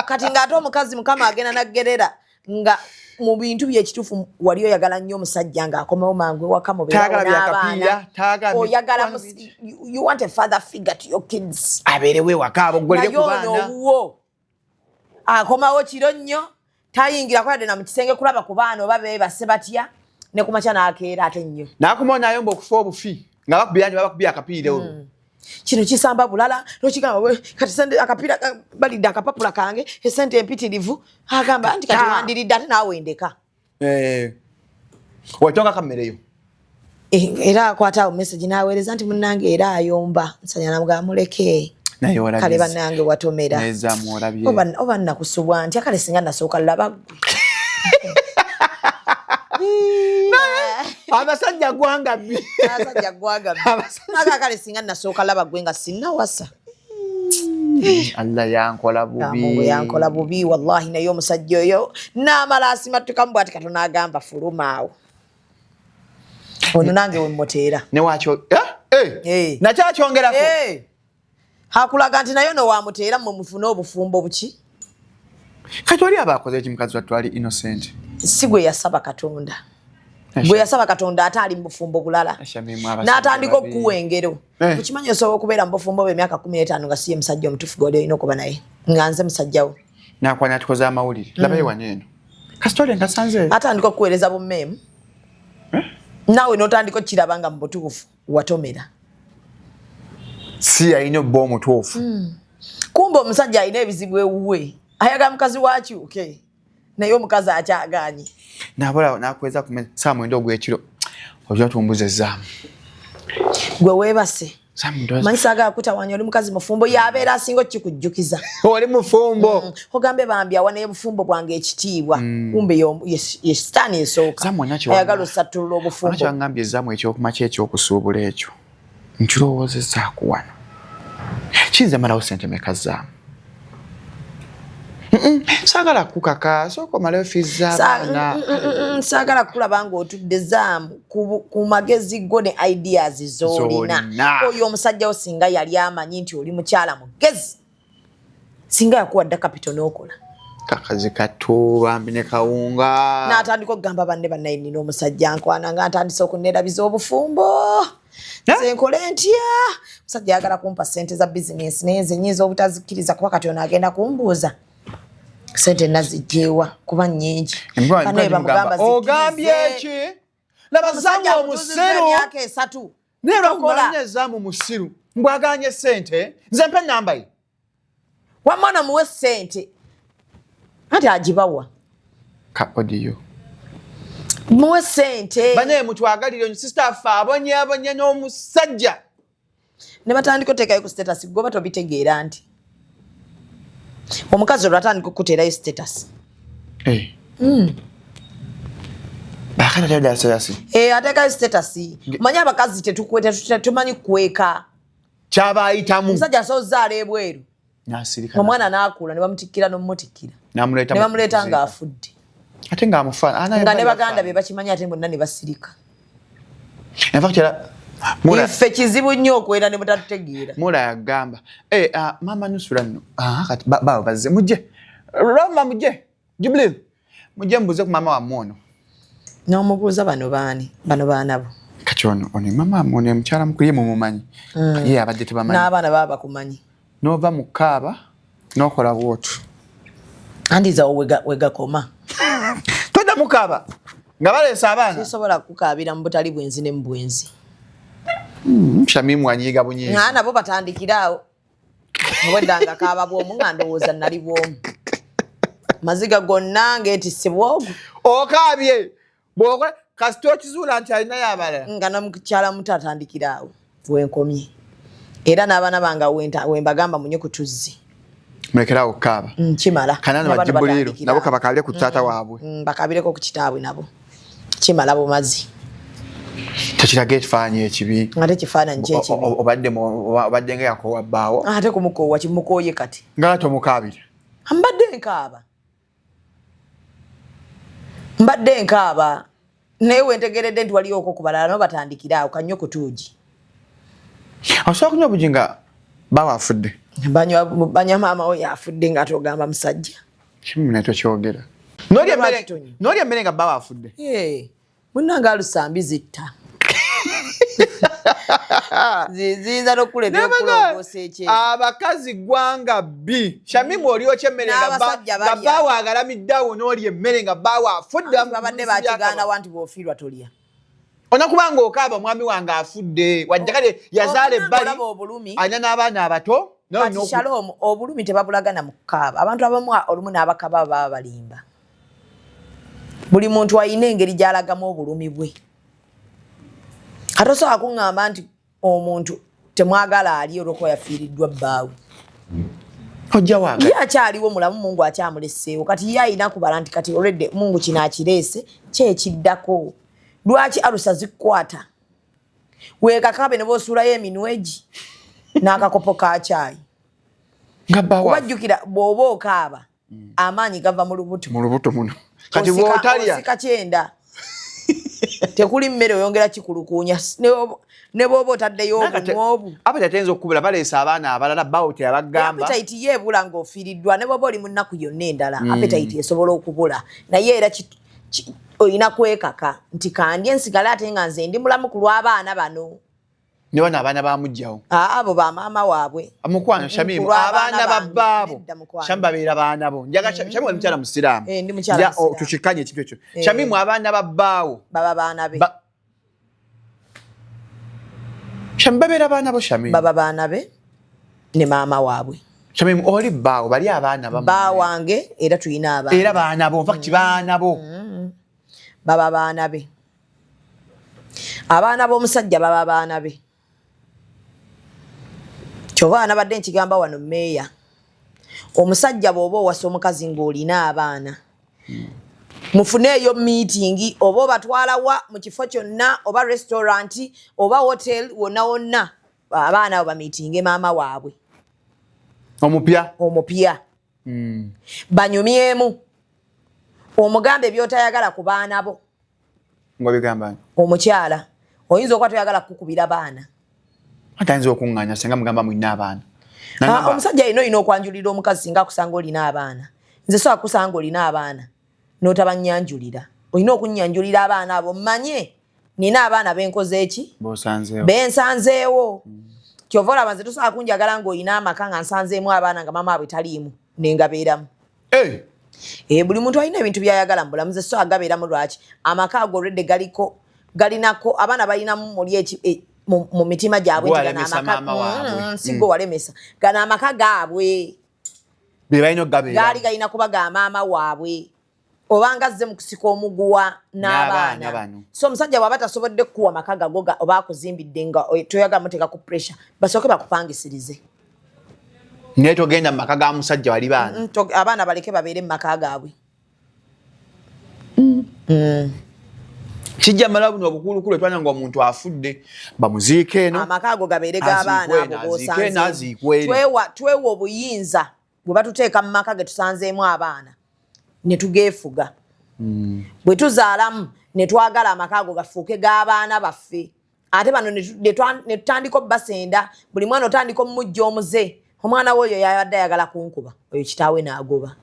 Kati ng'ate omukazi Mukama agenda naggerera nga mu bintu byekituufu wali oyagala nnyo omusajja ng'akomawo mangu ewaka, mubeerawo Tayagala byakapiira, n'abaana. Tayagala Oyagala mikwano mingi. You want a father figure to your kids. Abeerewo ewaka aboggolere Naye ku ono baana. owuwo akomawo kiro nnyo, tayingira yadde na mu kisenge kulaba ku baana oba beebase batya, ne kumakya n'akeera ate nnyo. N'akomawo n'ayomba okufa obufi nga bakubira nti babakubye akapiira olwo. Kino kisamba bulala nokigamba kati sente akapiira balidde akapapula kange, esente empitirivu, agamba nti kati Ah. wandiridde ate naawe ndeka. Eh, wetonga kammereyo. Era akwata awo message n'aweereza nti munnange era ayomba nsanya, namugamba muleke. Naye olabye. Kale bannange watomera. Nezaamu olabye. Oba nakusubwa ntya, kale singa nasooka laba ggwe. Abasajja gwanga bbi. Abasajja gwanga bbi. Kale singa nasooka laba gwe nga sinnawasa. Allah yankola bubi. Mungu yankola bubi wallahi. Naye omusajja oyo n'amala asimattukamu bw'ati Katonda agamba fuluma awo. Ono nange wemmoteera. Newakyo Eh. nakyakyongerako. Eh. Akulaga nti naye ono wamuteera mmwe mufune obufumbo buki. Kati oli aba akoze eki mukazi wattu ali innocent? Si gwe yasaba Katonda. Gwe yasaba Katonda ate ali mu bufumbo bulala. Ashamimu abasajja N'atandika babi. okukuwa engero. Eh. Okimanyi osobola okubeera mu bufumbo bwe emyaka 15 nga si ye musajja omutuufu gw'oli olina okuba naye nga nze musajja wo. Nakwana tukoze amawulire. Labayo wano eno kasitole nkasanze. Atandika okukuweereza bummeemu. Naawe n'otandika okukiraba nga mu butuufu watomera. Si yalina obba omutuufu. Kumbe omusajja alina ebizibu ewuwe, ayagala mukazi wakyuke naye omukazi akyagaanye. Nabola nakweza ku saa 9 ogw'ekiro ojja tumbuza ezaamu. Gwe weebase. Saa 9. Manyi saagala kutawanya, oli mukazi mufumbo, yabeera asinga okukikujjukiza. Oli mufumbo. Ogambe bambi awa naye bufumbo bwange ekitiibwa, kumbe ye sitaani esooka Zaamu olina kye ayagala osattulula obufumbo. Kyangambye ezaamu ekyokumakya ekyokusuubula ekyo nkirowoozezaaku wano kiyinza malawo sente meka zaamu? Saagala kukaka, sooka omaleyo fiizi z'abaana. Saagala kulaba ng'otudde zaamu ku magezi go ne ideas z'olina. Z'olina. Oyo omusajja wo singa yali amanyi nti oli mukyala mugezi, singa yakuwadde capital n'okola. Kakazi kattu bambi ne kawunga. N'atandika okugamba banne, bannaye nina omusajja nkwana nga ntandise okuneerabiza obufumbo. Nze nkole ntya? Omusajja ayagala kumpa sente za bizinesi naye nze nyinza obutazikkiriza kuba kati ono agenda kumbuuza sente nazigyewa kuba nnyingi. Embwa Banne bamugamba bamugamba ogambye zikkirize. ki? Laba Omusajja zaamu akutuuzizza omusiru. emyaka 3. Naye Tokola. lwakumanya zaamu musiru mbwaganye sente nze mpe namba ye. Wamma namuwe sente anti agibawa. Ka audio. Muwe sente. Banaye mutwagalire sister affe abonyeabonye n'omusajja. Ne batandika oteekayo ku status gwe tobitegeera nti omukazi olwo atandika okuteerayo status. Bakati atadde status. Eh, ateekayo status. Omanyi abakazi tetumanyi kukweka. Kyabayitamu. Omusajja asobola ozaala ebweru N'asirika. omwana n'akula ne bamutikkira n'omutikkira N'amuleeta ne mu bamuleeta kuziika. ng'afudde. Ate ng'amufaana. Nga ne baganda be bakimanyi ate bonna ne basirika. In fact era Mula Ffe kizibu nnyo okwera ne mutatutegeera. Mula yagamba mama Nusura nno kati baabo bazze mujje Rama mujje Jubilee mujje mbuze ku maama wammwe ono. N'omubuuza bano baani bano baana bo. Kati ono ono maama wammwe ono mukyala mukulu ye mumumanyi. Ye abadde tebamanyi. N'abaana baba bakumanyi. N'ova mu kaaba n'okola bw'otyo. Andiza awo wegakoma. Todda mu kaaba nga baleese abaana. Sisobola kukaabira mu butali bwenzi ne mu bwenzi. Shamimu anyiiga bunyiizi. Nga nabo batandikira awo. Obwedda nga kaaba bw'omu nga ndowooza nali bw'omu. Maziga gonna ng'etisse bwogu. Okaabye bw'okola kasita okizuula nti alinayo abalala. Nga n'omukyala muto atandikira awo wenkomye. Era n'abaana bange wembagamba munywe ku tuzzi. Mulekerawo okukaaba. Kimala. Kanani N'abaana bajibuliiro batandikira nabo awo. kabakaabire ku taata waabwe. Bakaabireko ku kitaabwe nabo. Kimala bumazi. Tekiraga ekifaananyi ekibi. Ate ekifaananyi kyekibi. Obadde nga yakoowa bbaawo. Ate kumukoowa kimukooye kati. Nga tomukaabira. Mbadde nkaaba. Mbadde nkaaba. Naye wentegeredde nti waliyo okwo ku balala nabo batandikira awo kanywe ku tuugi. Osobola kunywa obugi nga bbaawo afudde? Banywa maama we yafudde ng'ate ogamba musajja. Kimu naye tokyogera. Lwaki tonywa? N'olya emmere nga bbaawo afudde. Munnange alusambi zitta. Ziyinza n'okukuleetera okulongoosa ekyeyo. Abakazi ggwanga bbi. Shamimu oli otya emmere nga N'abasajja nga balya. bbaawo agalamidde awo n'olya emmere nga bbaawo afudde. Anti babadde bakigaana wa nti bw'ofiirwa tolya. Onakubanga okaaba omwami wange afudde. Wadde kale yazaala Omunange ebbali. olaba obulumi. Alina n'abaana abato. Nawe Kati Shalom, obulumi tebabulagana mu kukaaba. Abantu abamu olumu n'abakaba baba balimba. Buli muntu alina engeri gy'alagamu obulumi bwe. Ate osobola kuŋŋamba nti omuntu temwagala ali olw'okuba yafiiriddwa bbaawe. Ojja waagala. Ye akyaliwo mulamu, Mungu akyamuleseewo. Kati ye alina kubala nti kati already Mungu kino akireese, kye ekiddako. Lwaki alusa zikukwata? Weekakabe ne boosuulayo eminwe egi n'akakopo ka caayi. Nga bbawa. Kubajjukira bw'oba okaaba amaanyi gava mu lubuto. Mu lubuto muno. Kati bw'otalya. Osika kyenda. Tekuli mmere oyongera kikulukuunya ne bw'oba otaddeyo obunwa obu. Appetite eyinza okukubula, baleese abaana abalala bawo teyabagamba. Appetite ye ebula ng'ofiiriddwa ne bw'oba oli mu nnaku yonna endala, appetite esobola okubula naye era olina kwekaka nti kandye nsigale ate nga nze ndi mulamu ku lw'abaana bano. Ne bano abaana bamugjawo. Abo ba maama waabwe. Mukwano Shamimu, abaana ba bbaabo. Shamimu babeera baana bo. Njaga Shamimu oli mukyala musiraamu. Ndi mukyala musiraamu. Tukikkanye ekintu ekyo. Shamimu abaana ba bbaawo. Baba baana be. Shamimu babeera baana bo Shamimu. Baba baana be ne maama waabwe. Shamimu oli bbaawo bali abaana ba. Bba wange era tulina abaana. Era baana bo, in fact baana bo. Baba baana be. Abaana b'omusajja baba baana be. Kyova nabadde nkigamba wano meeya, omusajja bw'oba owasa omukazi ng'olina abaana, mufuneeyo meeting oba obatwala wa mu kifo kyonna oba restaurant oba hotel wonna wonna, abaana abo bamiitinge maama waabwe omupya, omupya. Banyumyemu, omugambe by'otayagala ku baana bo. Ng'obigamba omukyala oyinza okuba toyagala kukubira baana. Atayinza okuŋŋaanya singa mugamba mulina abaana. Omusajja yina olina okwanjulira omukazi singa akusanga olina abaana. Nze so akusanga olina abaana n'otabanyanjulira. Olina okunnyanjulira abaana abo mmanye nina abaana benkoze eki? Bensanzeewo. Kyova olaba nze tosobola kunjagala ng'olina amaka nga nsanzeemu abaana nga maama abwe taliimu nengabeeramu. Buli muntu alina ebintu by'ayagala mu bulamu, nze so agabeeramu lwaki? Amaka ago already galiko, galinako abaana balinamu muli eki mu mitima gyabwe nti gano amaka si gwe walemesa, gano amaka gaabwe gaali galina kuba ga maama waabwe obanga azze mu kusika omuguwa n'abaana. So omusajja bw'aba tasobodde kukuwa maka gago oba akuzimbidde nga toyagala muteeka ku pressure, basooke bakupangisirize. Naye togenda mu maka ga musajja wali baana. Abaana baleke babeere mu maka gaabwe. Kijja mala buno obukulukulu etwana nga omuntu afudde bamuziike eno. Amaka ago gabeere g'abaana abo b'osanze. Twewa obuyinza bwe batuteeka mu maka ge tusanzeemu abaana ne tugeefuga. Bwe tuzaalamu ne twagala amaka ago gafuuke g'abaana baffe. Ate bano ne tutandika obbasenda, buli mwana otandika omujja omuze. Omwana we oyo yabadde ayagala kunkuba, oyo kitaawe n'agoba.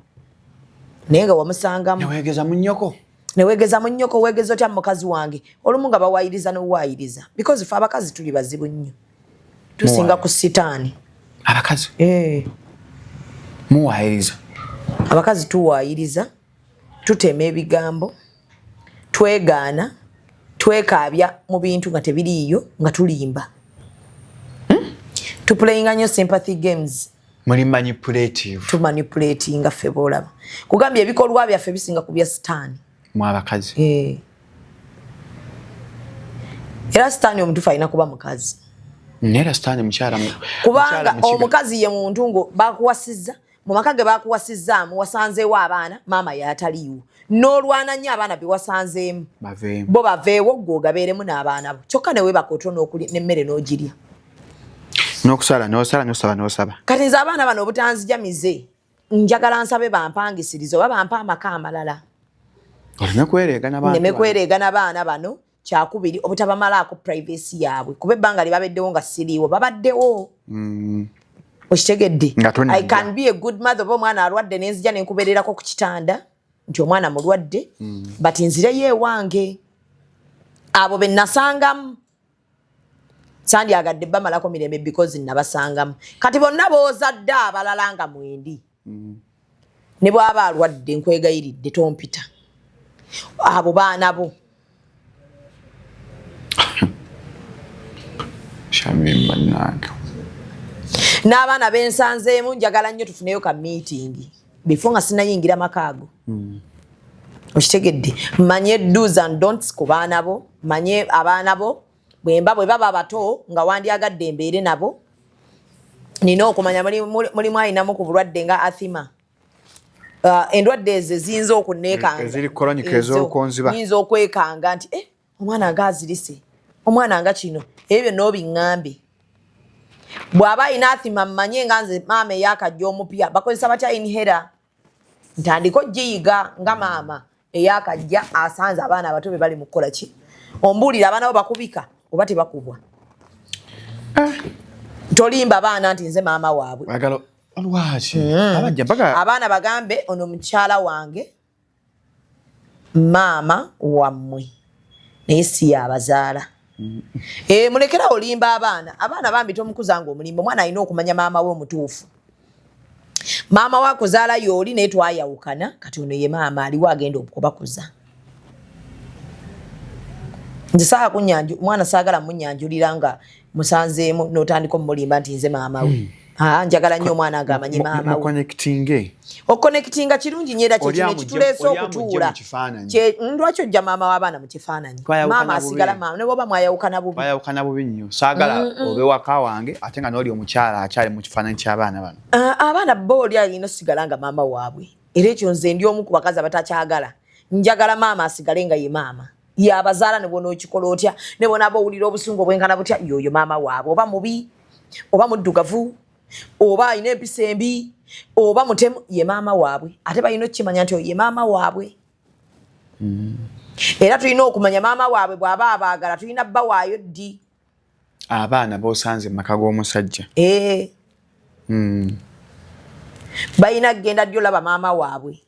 Naye nga wamusangamu. Neweegeza mu nnyoko. Neweegeza mu nnyoko, weegeza otya mukazi wange? Olumu nga bawaayiriza n'owaayiriza. Because ffe abakazi tuli bazibu nnyo. Tusinga ku sitaani. Abakazi? Muwaayiriza. Abakazi tuwaayiriza, tutema ebigambo, twegaana, twekaabya mu bintu nga tebiriiyo, nga tulimba. Tuplayinga nnyo sympathy games. Muli manipulative. Tumanipulatinga ffe b'olaba. Kugambye ebikolwa byaffe bisinga ku bya sitaani. Mwe abakazi. Era sitaani omutuufu alina kuba mukazi. Naye sitaani mukyala. Kubanga omukazi ye muntu ngo bakuwasizza, mu maka ge bakuwasizzaamu wasanzeewo abaana, maama yataliiwo. N'olwana nnyo abaana be wasanzeemu. Bo baveewo ggwe ogabeeremu n'abaana bo. Kyokka ne weebaka otwo n'emmere n'ogirya. N'okusala n'osala n'osaba n'osaba. Kati nze abaana bano obutanzijamize njagala nsabe bampangisirize oba bampa amaka amalala. Oleme kwereegana baana. Nneme kwereegana baana bano. Kyakubiri obutabamalaako privacy yaabwe kuba ebbanga lye babeddewo nga siriiwo babaddewo. Okitegedde? I can be a good mother oba omwana alwadde ne nzija ne nkubeererako ku kitanda nti omwana mulwadde, but nzireyo ewange. Abo be nasangamu sandyagadde bamalako mirembe because nabasangamu. Kati bonna b'ozadde abalala nga mwendi. Ne bw'aba alwadde nkwegayiridde tompita. Abo baana bo. Shamim bannange. N'abaana bensanzeemu njagala nnyo tufuneyo ka meeting before nga sinnayingira maka ago. Okitegedde? Manye do's and don'ts ku baana bo, manye abaana bo bwe baba bato nga wandyagadde embeere nabo. Nina okumanya mulimu alinamu ku bulwadde nga asthma. Endwadde ezo ziyinza okunneekanga. Eziri chronic ez'okonziba. Ziyinza okwekanga nti Omwana nga azirise, omwana nga kino, ebyo byonna obiŋŋambe. Bw'aba alina asthma, mmanye nga nze maama eyakajja omupya bakozesa batya inhaler, ntandika ogiyiga nga maama eyakajja asanze abaana abato be bali mu kukola ki. Ombuulira, abaana bo bakubika oba tebakubwa? Tolimba baana nti nze maama waabwe. Agalo lwaki abajja mpaka Abaana bagambe, ono mukyala wange, maama wammwe, naye si yabazaala. E, mulekera olimba abaana. Abaana bambi tomukuza nga omulimba. Omwana alina okumanya maama we omutuufu. Maama we akuzaala yooli, naye twayawukana, kati ono ye maama aliwo agenda okubakuza. Nze saaga kunyanju mwana, saagala munyanjulira nga musanzeemu n'otandika omulimba nti nze maama we. Aa, njagala nnyo omwana nga amanyi maama we. Muconnectinge. Oconnectinga kirungi nnyo, era Oli kyekino ekituleese oli amugye okutuula. mu kifaananyi. Lwaki ojja maama w'abaana mu kifaananyi? Twayawukana Maama asigala bubi. maama, ne bwoba mwayawukana bubi. Bayawukana bubi nnyo. Saagala obe waka wange ate nga n'oli omukyala akyali mu kifaananyi ky'abaana bano. Ah, abaana bo oli alina osigala nga maama waabwe, era ekyo nze ndi omu ku bakazi abatakyagala. Njagala maama asigale nga ye maama yabazaala, ne bwona okikola otya, ne bwonaaba owulira obusungu obwenkana butya, yoyo maama waabwe, oba mubi oba muddugavu oba alina empisa embi oba mutemu, ye maama waabwe. Ate balina okukimanya nti oyo ye maama waabwe. Era tulina okumanya maama waabwe bw'aba abaagala, tulina bbawaayo ddi. Abaana bosanze mu maka g'omusajja. Ee, balina kugenda ddi olaba maama waabwe,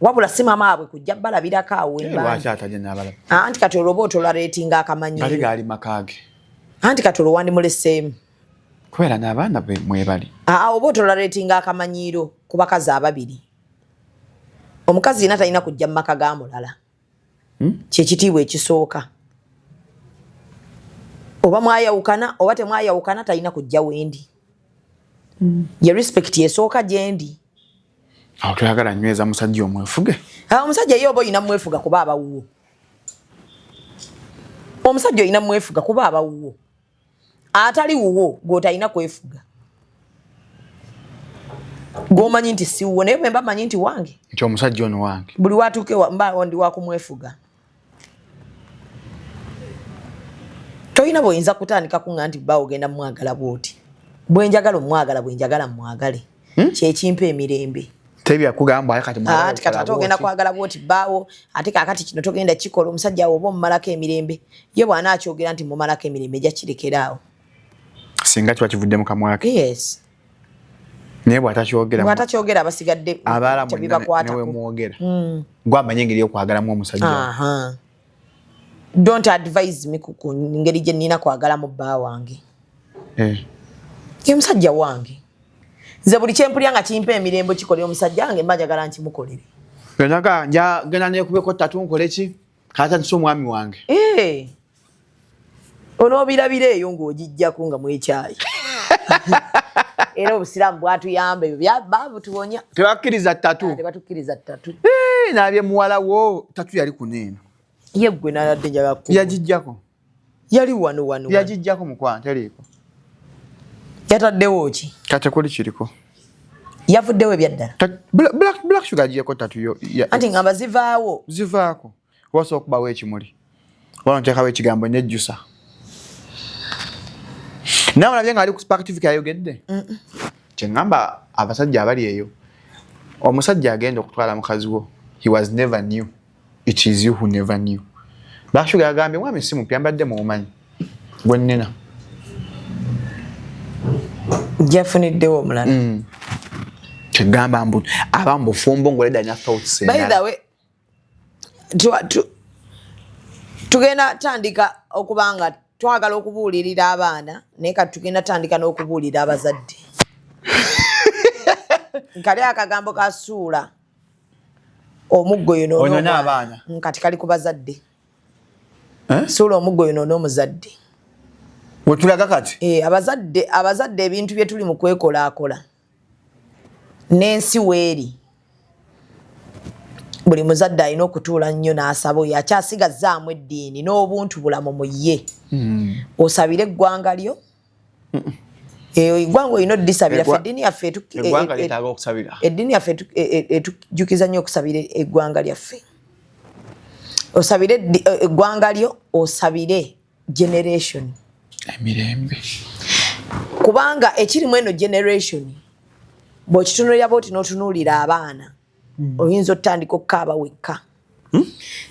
wabula si maama waabwe kujja balabirako awo wembaani. Lwaki atajja n'abalaba? Anti kati olwo oba otoleratinga Gali akamanyiiro. gaali maka ge. Anti kati olwo wandimuleseemu. Kubeera n'abaana be mwebali. Aa, oba otoleratinga akamanyiiro ku bakazi ababiri. Omukazi yenna talina kujja mu maka ga mulala, kyekitiibwa ekisooka. Oba mwayawukana oba temwayawukana, talina kujja wendi. Ye respect esooka gyendi. Awo toyagala nyweza musajja omwefuge. Ah, omusajja ye oba olina mwefuga kuba abawuwo. Omusajja olina mwefuga kuba abawuwo, atali wuwo gwotalina kwefuga, gwomanyi nti si wuwo. Naye bwe mba manyi nti wange, nti omusajja ono wange, buli watuuke mba ndi wakumwefuga. Tolina bwoyinza kutandika kuŋŋa nti bba ogenda mumwagala bwoti. Bwenjagala omwagala, bwenjagala mwagale, kyekimpa emirembe. Tebyakugamba aye kati mwagala. Ati kati ate ogenda kwagala bwoti bbaawo, ate kakati kino togenda kikola. Omusajja awo oba omumalako emirembe. Ye bw'anaakyogera nti mumalako emirembe, ejja kirekeraawo. Singa kiba kivudde mu kamwa ke. Yes. Naye bw'atakyogera, bw'atakyogera, abasigadde abaala mwenna tebibakwatako. newemwogera, gwamanya engeri y'okwagalamu omusajja. Aha. Don't advise me ku ngeri gye nnina kwagalamu bba wange. Ye musajja wange. Nze buli kyempulya nga kimpa emirembe kikolera omusajja wange, mba njagala nkimukolere. Genaga nja genda nekubeko tatu nkole ki katandise omwami wange. Eh. Onoobirabira eyo ng'ogijjako nga mwekyayi. Era obusiraamu bwatuyamba, ebyo babutuwonya. Tebakkiriza tatu. Tebatukkiriza ttatu. Eh, nabye muwala wo tatu yali kuneeno. Ye ggwe naladde njagala kukubuuza. Yagijjako. Yali wano wano wano. Yagijjako mukwano, teriiko. Yataddewo ki? Kati kuli kiriko. Yavuddewo ebyaddala. Black Sugar agiyeko tatu yo Anti ngamba zivaawo. Zivaako. Wasobola okubawo ekimuli, wala nteekawo ekigambo nejjusa. Nawe olabye nga ali ku Spark TV kayogedde kyeŋŋamba abasajja abali eyo. Omusajja agenda okutwala mukazi wo, he was never new, it is you who never knew. Black Sugar yagambye mwami si mupya, mbadde muwumanyi gwe nnina. Jafuniddewo omulala. Kyegamba mbu aba mu bufumbo ng'oleda alina thoughts By endala. The way, tugenda tandika okuba nga twagala okubuulirira abaana, naye kati tugenda tandika n'okubuulira abazadde. Kali akagambo kasuula omuggo yonoone Onoone omwana. Abaana. Kati kali ku bazadde. Eh? Suula omuggo yonoone omuzadde. Wetulaga kati. Eh, abazadde ebintu bye tuli mu kwekolaakola n'ensi weeri, buli muzadde alina okutuula nnyo n'asaba oyo akyasigazzaamu eddiini n'obuntu bulamu mu ye. Osabire eggwanga lyo. Eh, eggwanga olina oddisabira. Ffe eddiini yaffe Eggwanga lyetaaga okusabira. Eddiini yaffe etujjukiza nnyo okusabira eggwanga lyaffe. Osabire eggwanga lyo, osabire generation. Emirembe. Kubanga ekirimu eno generation, bw'okitunuulira bwoti n'otunuulira abaana, oyinza otandika okukaaba wekka.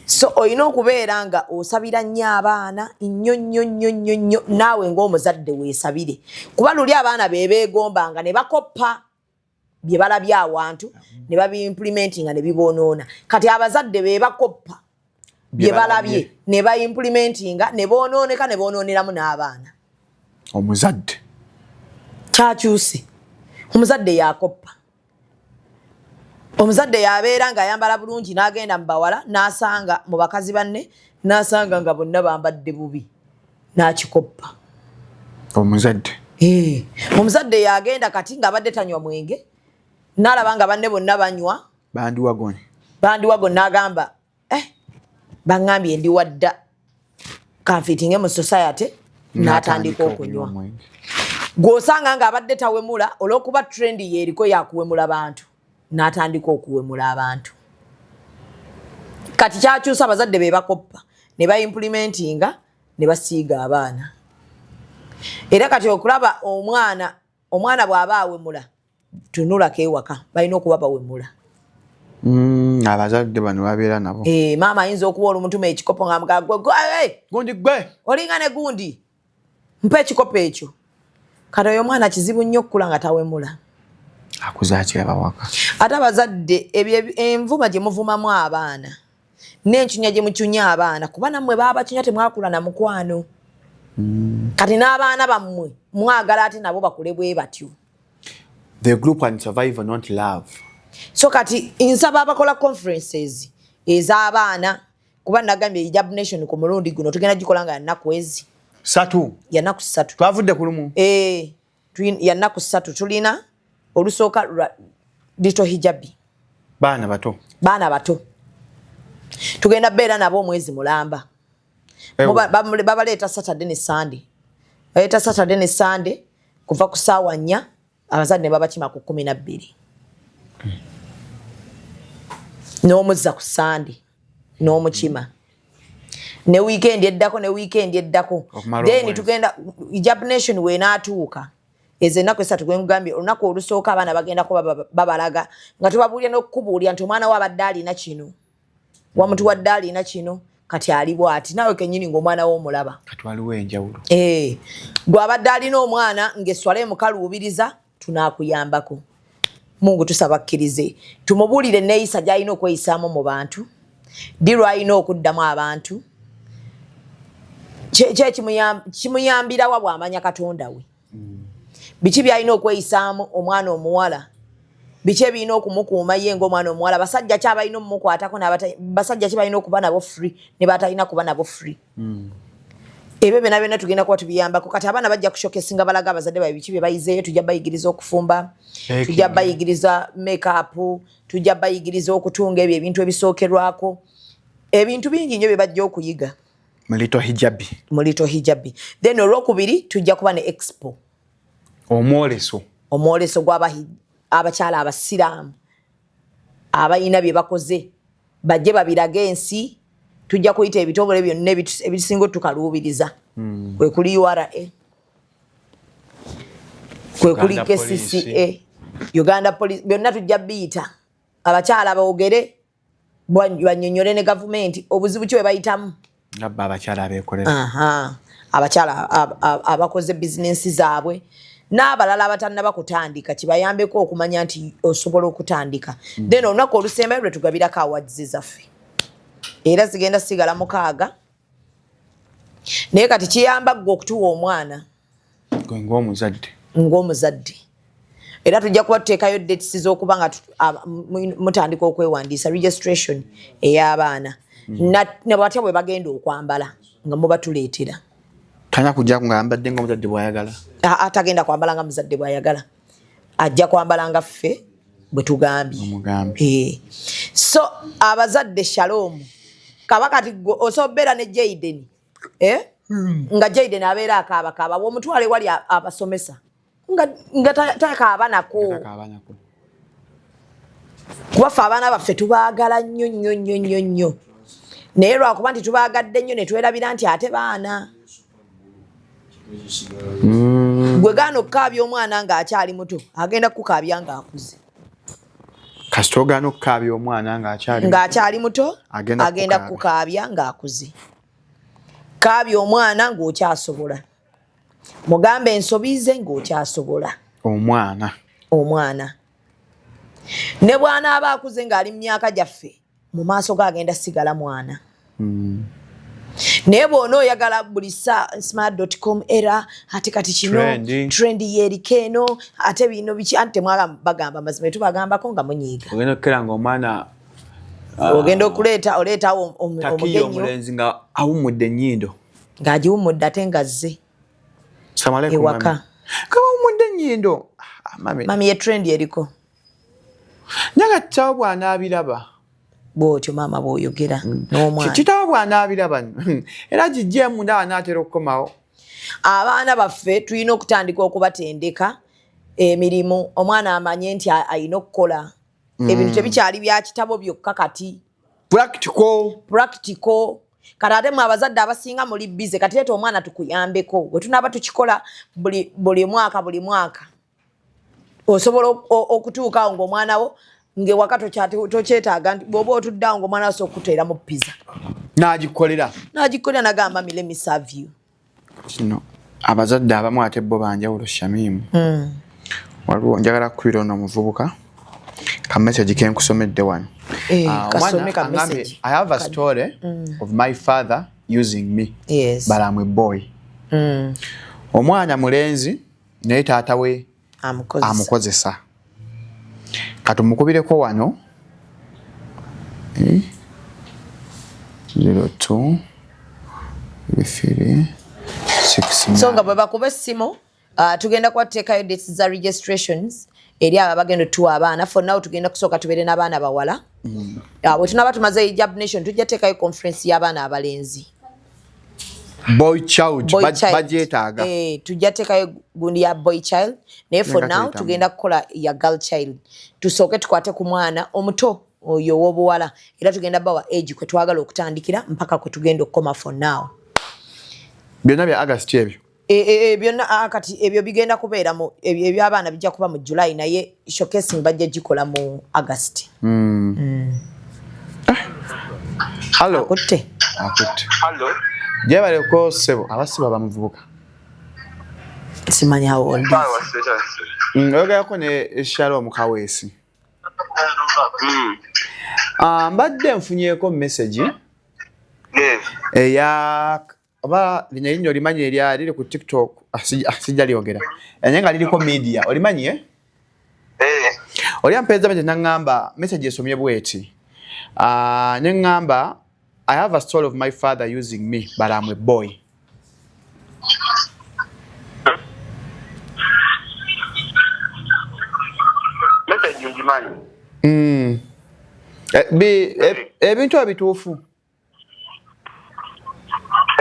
So olina okubeera nga osabira nnyo abaana, nnyo nnyo nnyo nnyo nnyo. Naawe ng'omuzadde weesabire, kuba luli abaana be beegombanga ne bakoppa bye balabye awantu ne babiimplementinga ne biboonoona. Kati abazadde be bakoppa bye balabye ne baimplementinga ne boonooneka ne boonooneramu n'abaana. Omuzadde. Kyakyuse, omuzadde yakoppa. Omuzadde yabeera ng'ayambala bulungi n'agenda mu bawala n'asanga mu bakazi banne n'asanga nga bonna bambadde bubi n'akikoppa. Omuzadde. Eh, omuzadde yagenda kati ng'abadde tanywa mwenge n'alaba nga banne bonna banywa. Bandiwagoni. Bandiwago, n'agamba, "Eh, baŋŋambye ndi wadda, kanfittinge mu society," n'atandika okunywa. Omwenge. Gw'osanga ng'abadde tawemula, olw'okuba trend yeeriko yakuwemula bantu, n'atandika okuwemula abantu. Kati kyakyusa, abazadde be bakoppa ne baimplementinga ne basiiga abaana. Era kati okulaba omwana bw'aba awemula, tunulako ewaka, balina okuba bawemula. Abazadde bano babeera nabo. Eh, maama ayinza okuba olumutuma ekikopo nga mugaa, "Gwe, gwe, hey, gundi gwe, olinga ne gundi, mpa ekikopo ekyo." Kati oyo omwana kizibu nnyo okukula nga tawemula. Akuze akiraba waka. Ate abazadde, ebyo envuma gye muvumamu abaana n'encunya gye mucunya abaana, kuba nammwe baabacunya, temwakula na mukwano. Kati n'abaana bammwe mwagala ate nabo bakule bwe batyo. The group and survivor, not love. So kati nsaba abakola conferences ez'abaana, kuba nagambye Hijab Nation ku mulundi guno tugenda gikola nga yannaku ezi 3. Yannaku 3. Twavudde ku lumu. Eh, yannaku 3. Tulina olusooka lwa little hijabi. Baana bato. Baana bato, tugenda beera nabo omwezi mulamba. Ewa. Babaleeta Saturday ne Sunday, baleeta Saturday ne Sunday kuva ku saawa 4, abazadde ne babakima ku 12, n'omuzza ku Sunday n'omukima, ne weekend eddako, ne weekend eddako. Okumala Then omwezi. tugenda Hijab Nation wenaatuuka ezo ennaku 3 gwengambye. Olunaku olusooka abaana bagenda kuba babalaga nga tubabuulira n'okukubuulira nti omwana we abadde alina kino, wamutuwadde alina kino, kati ali bwati, naawe kennyini ng'omwana we omulaba. Kati waliwo enjawulo. Eh, gw'abadde alina omwana ng'esswala emukaluubiriza, tunaakuyambako. Mungu tusaba akkirize tumubuulire enneeyisa gy'alina okweyisaamu mu bantu, ddi lw'alina okuddamu abantu. Kimuyambirawa bw'amanya Katonda we? Biki by'alina okweyisaamu omwana omuwala? Biki ebirina okumukuuma ye ng'omwana omuwala? Basajja ki abalina omumukwatako, basajja ki balina okuba nabo free ne batalina kuba nabo free? Ebyo byonna byonna tugenda kuba tubiyambako. Kati abaana bajja kushowcasinga, balaga abazadde babe biki bye bayizeeyo. Tujja bayigiriza okufumba, Baking. tujja bayigiriza makeup, tujja bayigiriza okutunga ebyo ebintu ebisookerwako, ebintu bingi nnyo bye bajja okuyiga Mu Little Hijabi. Mu Little Hijabi. Then olwokubiri tujja kuba ne expo. Omwoleso. Omwoleso gw'abakyala abasiraamu abalina bye bakoze, bajje babirage ensi. Tujja kuyita ebitongole byonna ebisinga otukaluubiriza, kwekuli URA, kwekuli Uganda. KCCA, Uganda Police, byonna tujja biyita, abakyala boogere, banyonyole ne gavumenti obuzibu ki bwe bayitamu. Nga bba abakyala abeekolera. Aha. Abakyala abakoze bizinensi zaabwe n'abalala abatannaba kutandika, kibayambeko okumanya nti osobola okutandika. Then olunaku olusembayo lwe tugabirako awards zaffe, era zigenda sigala 6, naye kati kiyamba ggwe okutuwa omwana. Gwe ng'omuzadde. Ng'omuzadde. Era tujja kuba tuteekayo dates z'okuba nga mutandika okwewandiisa, registration ey'abaana. Na batya bwe bagenda okwambala nga mubatuleetera. Talina kujja nga ayambadde ng'omuzadde bw'ayagala. Atagenda kwambala nga muzadde bw'ayagala, ajja kwambala nga ffe bwe tugambye. Omugambye. Eh. So abazadde, shalom. Kaba kati gwe osobola obeera ne Jaden, eh? Nga Jaden abeera akaabakaaba, bw'omutwala ewali abasomesa nga takaaba nako. Takaaba nako. Kuba ffe abaana baffe tubaagala nnyo nnyo nnyo nnyo nnyo. Naye lwakuba nti tubaagadde nnyo ne twerabira nti ate baana. Gwe gaana okukaabya omwana ng'akyali muto, agenda kukukaabya ng'akuze. Kasita ogaana okukaabya omwana ng'akyali muto, agenda kukukaabya ng'akuze. Kaabya omwana ng'okyasobola, mugambe ensobi ze ng'okyasobola. Omwana ne bw'anaaba akuze ng'ali mu myaka gyaffe, mu maaso ge agenda sigala mwana. Naye bw'ona oyagala buli sa smart.com era ate kati kino trend yeriko eno, ate bino biki, anti temwagamba bagamba mazima tubagambako nga munyiiga. Ogenda okukera nga omwana ogenda okuleeta oleetawo omugenyi omulenzi nga awummudde ennyindo, ng'agiwummudde ate nga azze ewaka. Nga bawummudde ennyindo. Mami, ye trend eriko. Naye nga kitawo bw'anaabiraba? Bwotyo maama bw'oyogera n'omwana. Kitawo bw'anaabiraba era gijjeemu, ndaba anaatera okukomawo. Abaana baffe tulina okutandika okubatendeka emirimu, omwana amanye nti alina okukola. Ebintu tebikyali bya kitabo byokka kati. Practical. Practical. Kati ate mwe abazadde abasinga muli busy, kati leeta omwana tukuyambeko. Bwe tunaaba tukikola buli mwaka, buli mwaka osobola okutuukaawo ng'omwana wo ng'ewaka tokyetaaga nti bw'oba otuddeawo ng'omwana wo asobola okukuteeramu pizza. N'agikolera. N'agikolera, nagamba, "Mummy, let me serve you." Kino abazadde abamu ate bo banjawulo, Shamimu. Waliwo njagala kukubira ono omuvubuka ka message kenkusomedde wano. Kasome ka message. "I have a story of my father using me." But I'm a boy. Omwana mulenzi naye taata we amukozesa. Katumukubireko wano. 02 3 6. So nga bwe bakuba essimu, tugenda kuba tuteekayo dates za registrations eri abo abagenda otuwa abaana. For now tugenda kusooka tubeere n'abaana bawala. Bwe tunaaba tumaze Hijab Nation, tujja teekayo conference y'abaana abalenzi. Boy child. Bagyetaaga. Tujja teekayo gundi ya boy child, naye for now tugenda kukola ya girl child. Tusooke tukwate ku mwana omuto oyo ow'obuwala, era tugenda bawa age kwe twagala okutandikira mpaka kwe tugenda okukoma for now. Byonna bya August ebyo? Byonna kati ebyo bigenda kubeera mu ebyabaana bijja kuba mu July, naye showcasing bajja gikola mu August. Hallo. Akutte. Akutte. Hallo. Gyebaleko ssebo, abasiba bamuvubuka. Simanyi how old. Oyogerako ne Shalom Kaweesi. Mbadde nfunyeeko message eya oba lino erinnya olimanyi erya liri ku TikTok, sijja lyogera naye nga liriko media, olimanyi, eh? Oli ampeeza message naŋŋamba, message esomye bweti, neŋŋamba, "I have a story of my father using me, but I'm a boy." Message ngimanyi. Ebintu ebyo bituufu?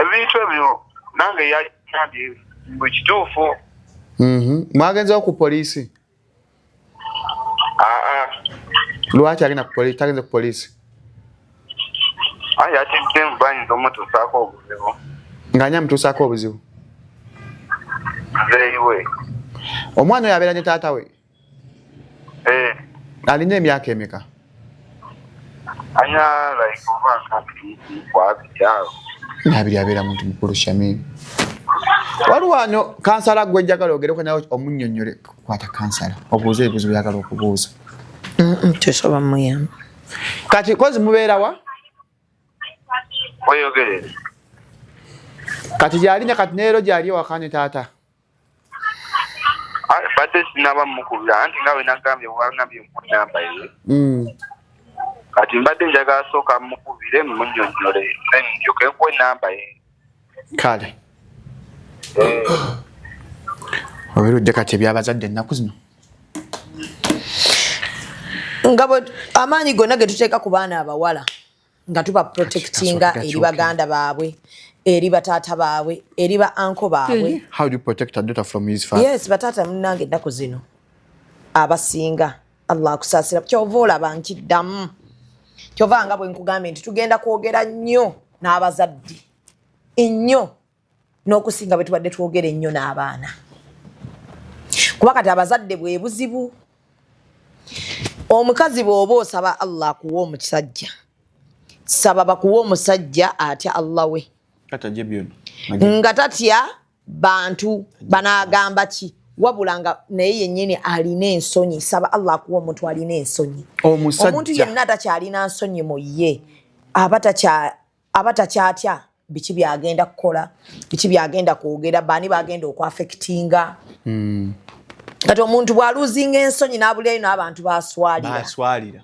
Ebintu ebyo nange yagambye bwe kituufu. Mwagenzeho ku poliisi? Aa. Lwaki agenda ku poliisi, tagenze ku poliisi? Aye atidde bayinza omutuusaako obuzibu. Ng'ani amutuusaako obuzibu? Muzeeyi we. Omwana oyo abeera ne taata we? Eh. Alina emyaka emeka? Anya like oba 22 awo. 20 abeera muntu mukulu, Shamim. Waliwo wano kansala gwe njagala ogereko nawe omunnyonnyole. Kwata kansala obuuze ebibuuzo byagala okubuuza. Tusoba muyamba. Kati kozi mubeerawa? Weyogerere. Kati gyalinya kati neero gyali ewaka ne taata? Badde sinaba mukubira, anti nga bwe nagambye, bwagambye nkuwa namba ye. Kati mbadde njagala sooka mukubire munnyonnyole, then ndyoke nkuwe namba ye. Kale obirudde kati ebyabazadde ennaku zino. Nga bwe amaanyi gonna ge tuteeka ku baana abawala nga tuba protectinga eri baganda baabwe, eri bataata baabwe, eri ba uncle baabwe. How do you protect a daughter from his father? Yes, bataata munnange ennaku zino abasinga, Allah akusaasira, kyova olaba nkiddamu. Kyova nga bwe nkugambye nti tugenda kwogera nnyo n'abazadde ennyo n'okusinga bwe tubadde twogera ennyo n'abaana, kuba kati abazadde bwe buzibu. Omukazi bw'oba osaba Allah akuwa omusajja, saba bakuwa omusajja atya Allah we, nga tatya bantu banaagamba ki, wabula nga naye yennyini alina ensonyi. Saba Allah akuwa omuntu alina ensonyi. Omuntu yenna atakyalina nsonyi mu ye aba takyatya biki byagenda kukola, biki byagenda kwogera, baani bagenda okwaffectinga. Kati omuntu bw'alosinga ensonyi n'abulirayo n'abantu baswalira.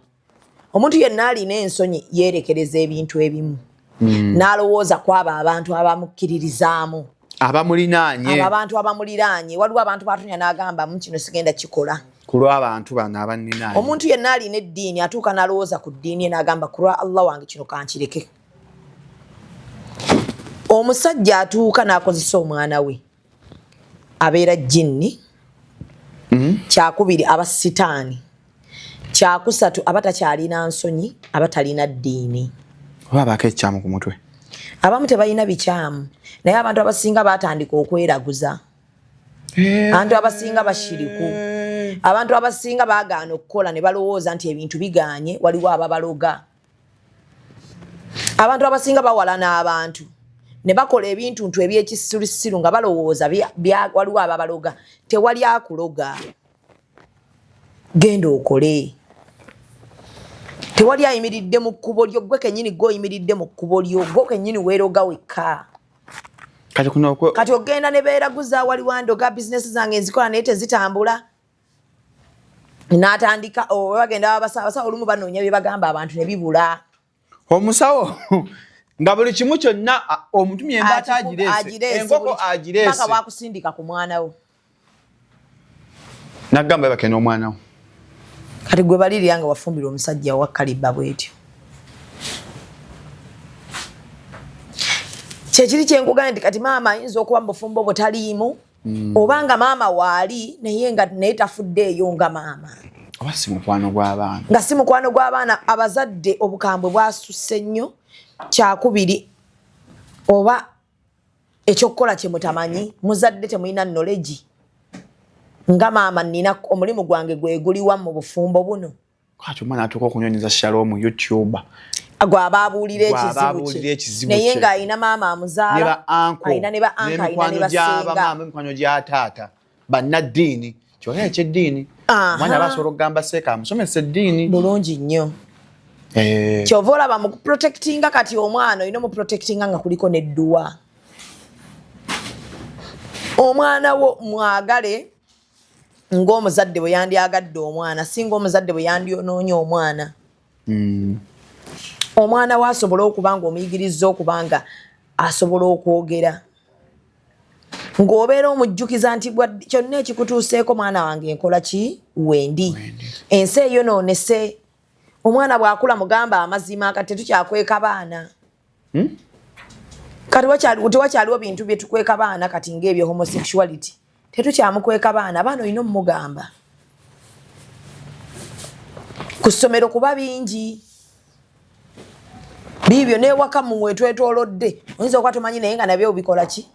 Omuntu yenna alina ensonyi yeerekereza ebintu ebimu, n'alowooza ku abo abantu abamukkiririzaamu, abamulinaanye, abo abantu abamuliraanye. Waliwo abantu batunya n'agamba mu kino sigenda kikola ku lw'abantu bano abanninaanye. Omuntu yenna alina eddiini atuuka n'alowooza ku ddiini ye n'agamba ku lwa Allah wange kino kankireke. Omusajja atuuka n'akozesa omwana we abeera jinni. Kyakubiri aba sitaani. Kyakusatu aba takyalina nsonyi, aba talina ddiini. Oba abaako ekikyamu ku mutwe. Abamu tebalina bikyamu, naye abantu abasinga batandika okweraguza, abantu abasinga bashiriku, abantu abasinga bagaana okukola ne balowooza nti ebintu biganye, waliwo ababaloga. Abantu abasinga bawalana abantu ne bakola ebintu ntu ebyekisirusiru nga balowooza waliwo ababaloga. Tewali akuloga, genda okole. Tewali ayimiridde mu kkubo lyo, gwe kennyini gwe oyimiridde mu kkubo lyo, gwe kennyini weeroga wekka. Kati ogenda ne beeraguza, waliwo andoga, bizinesi zange nzikola naye tezitambula, n'atandika bagenda babasawo, olumu banoonya bye bagamba abantu ne bibula. Omusawo nga buli kimu kyonna omutumye embaata agireese, enkoko agireese, paka wakusindika ku mwana wo. Nagamba bake n'omwana wo. Kati gwe balirya nga wafumbirwa omusajja wa kaliba bwetyo. Kyekiri kyenkugambye nti kati maama ayinza okuba mu bufumbo bwe taliimu, oba nga maama waali naye nga naye tafuddeeyo nga maama, oba si mukwano gw'abaana, nga si mukwano gw'abaana. Abazadde obukambwe bwasusse nnyo. Kyakubiri oba ekyokukola kye mutamanyi, muzadde temulina knowledge nga maama nina omulimu gwange gwe guliwa mu bufumbo buno. Kati omwana atuuka okunyonyeza Shalom YouTube, gwaba abuulira ekizibu kye, naye ng'alina maama amuzaala, alina ne ba uncle, alina ne basenga, mikwano gya taata, bannaddiini, kyonna ekyeddiini. Omwana aba asobola okugamba seeka amusomesa eddiini. Bulungi nnyo. Kyova olaba mu kuprotectinga kati omwana olina omuprotectinga nga kuliko nedduwa. Omwana wo mwagale ng'omuzadde bwe yandyagadde omwana, singa omuzadde bwe yandyonoonye omwana. Omwana we asobole okuba nga omuyigiriza okuba nga asobola okwogera, ng'obeera omujjukiza nti kyonna ekikutuuseeko mwana wange nkola ki wendi, ensi eyonoonese. Omwana bw'akula mugamba amazima. Kati tetukyakweka baana. Kati tewakyaliwo bintu byetukweka baana kati ng'ebyo homosexuality tetukyamukweka baana. Abaana olina omumugamba ku ssomero kuba bingi biibyo newaka mumwe twetolodde oyinza okuba tomanyi naye nga nabyo obikola ki.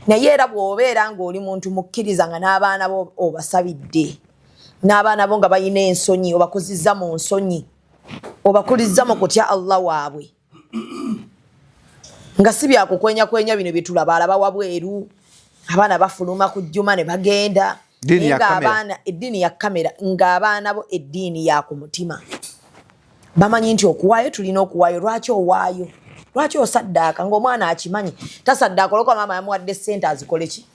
Naye era bw'obeera ng'oli muntu mukkiriza nga n'abaana bo obasabidde, n'abaana bo nga balina ensonyi, obakuzizza mu nsonyi, obakulizza mu kutya Allah waabwe, nga si byakukwenyakwenya bino byetulaba alaba wabweru, abaana bafuluma ku jjuma ne bagenda abaana eddiini ya kamera, ng'abaana bo eddiini ya ku mutima, bamanyi nti okuwaayo tulina okuwaayo. Lwaki owaayo? Lwaki osaddaaka? Ng'omwana akimanyi tasaddaaka olwokuba maama yamuwadde ssente azikole ki.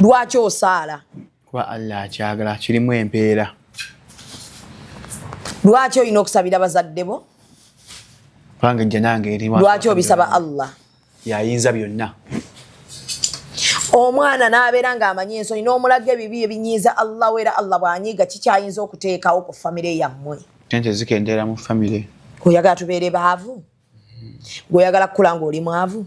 Lwaki osaala? Kuba Allah akyagala, kirimu empeera. Lwaki olina okusabira bazadde bo? Kubanga ejja nange eri. Lwaki obisaba Allah? Yayinza byonna. Omwana n'abeera ng'amanyi ensonyi n'omulaga ebibi ebinyiiza Allah, wera Allah bw'anyiiga kikyayinza okuteekawo ku famire yammwe. Sente zikendeera mu famire. Oyagala tubeere baavu? Gweoyagala kukula ng'oli mwavu?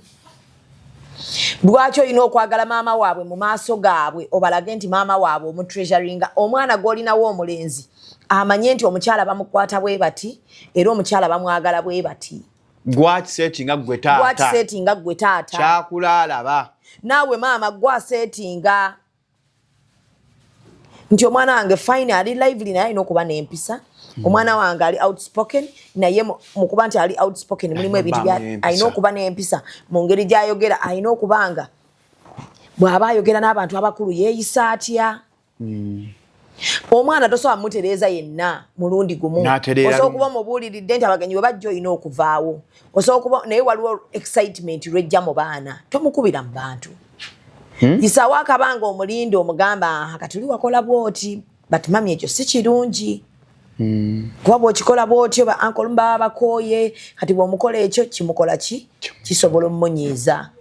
Lwaki olina okwagala maama waabwe mu maaso gaabwe, obalage nti maama waabwe omutreasuringa? Omwana gw'olinawo omulenzi Amanye nti omukyala bamukwata bwe bati, era omukyala bamwagala bwe bati. Gwakisetinga gwe taata. Gwakisetinga gwe taata. Kyakulalaba. Naawe maama, gwasetinga nti omwana wange fine, ali lively, naye alina okuba n'empisa. Omwana wange ali outspoken, naye mu kuba nti ali outspoken mulimu ebintu okuba n'empisa. Alina okuba n'empisa mu ngeri gy'ayogera, alina okuba nga bw'aba ayogera n'abantu abakulu yeeyisa atya. Omwana tosobola mutereeza yenna mulundi gumu. N'atereera Osobola lumu. okuba omubuuliridde nti abagenyi bwe bajja olina okuvaawo, osobola okuba, naye waliwo excitement lwejja mu baana, tomukubira mu bantu. Yisaawo akabanga omulinde, omugamba, "Aha, kati oli wakola bwoti, but mummy, ekyo si kirungi, kuba bwokikola bwotyo ba uncle baba bakooye." Kati bw'omukola ekyo kimukola ki, kisobola omumunyiiza.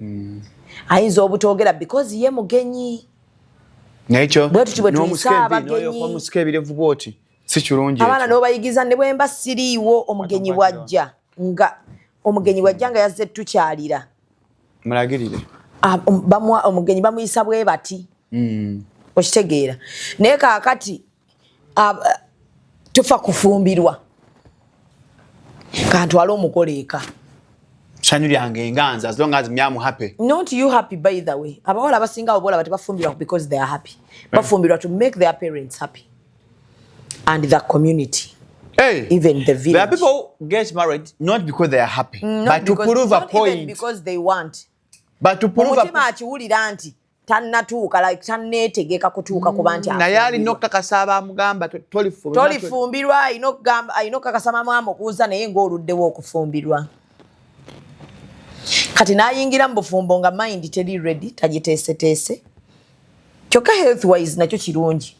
Ayinza obutoogera because ye mugenyi. Nekyo. Bwe tutyo bwe tuyisa abagenyi. Omusika ebirevu bwoti si kirungi. Abaana ekyo. N'obayigiza ne bwemba siriiwo, omugenyi bwajja nga omugenyi bwajja nga yazze tukyalira, Mulagirire. Omugenyi bamuyisa bwe bati. Okitegeera? Naye kaakati tufa kufumbirwa, kantwale omugole eka. Sanyu lyange nganza, as long as me am happy. Not you happy. By the way, abawala abasinga abo bolaba tebafumbirwa because they are happy. Bafumbirwa to make their parents happy and the community, Hey, even the there are village. People who get married not because they are happy, Not but to prove a not even point. Because they want. But to prove a Omutima akiwulira nti tannatuuka, like tanneetegeka kutuuka kuba nti Naye alina afumbirwa. okukakasa abamugamba tolifumbirwa. Tolifumbirwa, alina okugamba, alina okukakasa maama amubuuza, naye ng'oluddewo okufumbirwa. Kati n'ayingira mu bufumbo nga mind teri ready, tagiteeseteese. Kyokka health wise nakyo kirungi,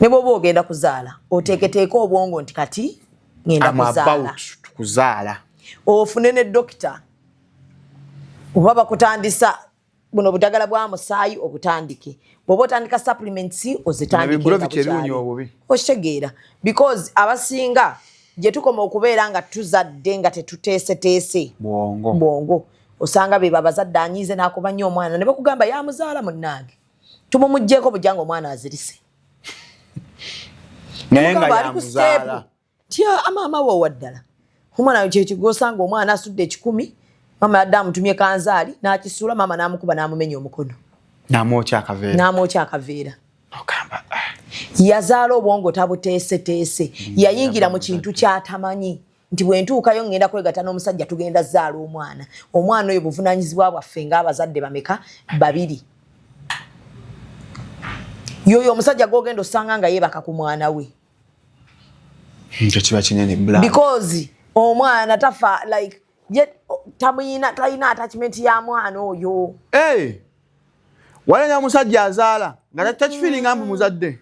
ne bw'oba ogenda kuzaala oteeketeeke obwongo nti kati ngenda I'm kuzaala. About kuzaala. Ofune ne dokita oba bakutandisa buno budagala bwa musaayi obutandike, bw'oba otandika supplements ozitandike Bino nga bigrovity ebiwunya bukyali. Obubi. Okitegeera? Because abasinga gye tukoma okubeera nga tuzadde nga tetuteeseteese bwongo. Bwongo. Osanga be babazadde anyiize n'akuba nnyo omwana ne bakugamba yamuzaala, munnange tumumuggyeko bujja nga omwana azirise. Naye nga Mugamba ali ku step yamuzaala. Tya amaama wo waddala omwana kyekigosanga omwana asudde 100, maama yadde amutumye kanzaali n'akisuula, maama n'amukuba n'amumenya omukono. Namwokya akaveera. N'amwokya akaveera. Ogamba, ah. Yazaala obwongo tabuteeseteese, yayingira mu kintu kyatamanyi nti bwe ntuukayo ngenda kwegatta n'omusajja, tugenda zaala omwana, omwana oyo buvunaanyizibwa bwaffe ng'abazadde bameka? Babiri. Yoyo omusajja gwogenda osanga nga yeebaka ku mwana we. Ekyo kiba kinene bla. Because omwana tafa, like ye tamuyina, talina attachment ya mwana oyo. Hey! Walenya omusajja azaala nga takifiiringa mbu muzadde.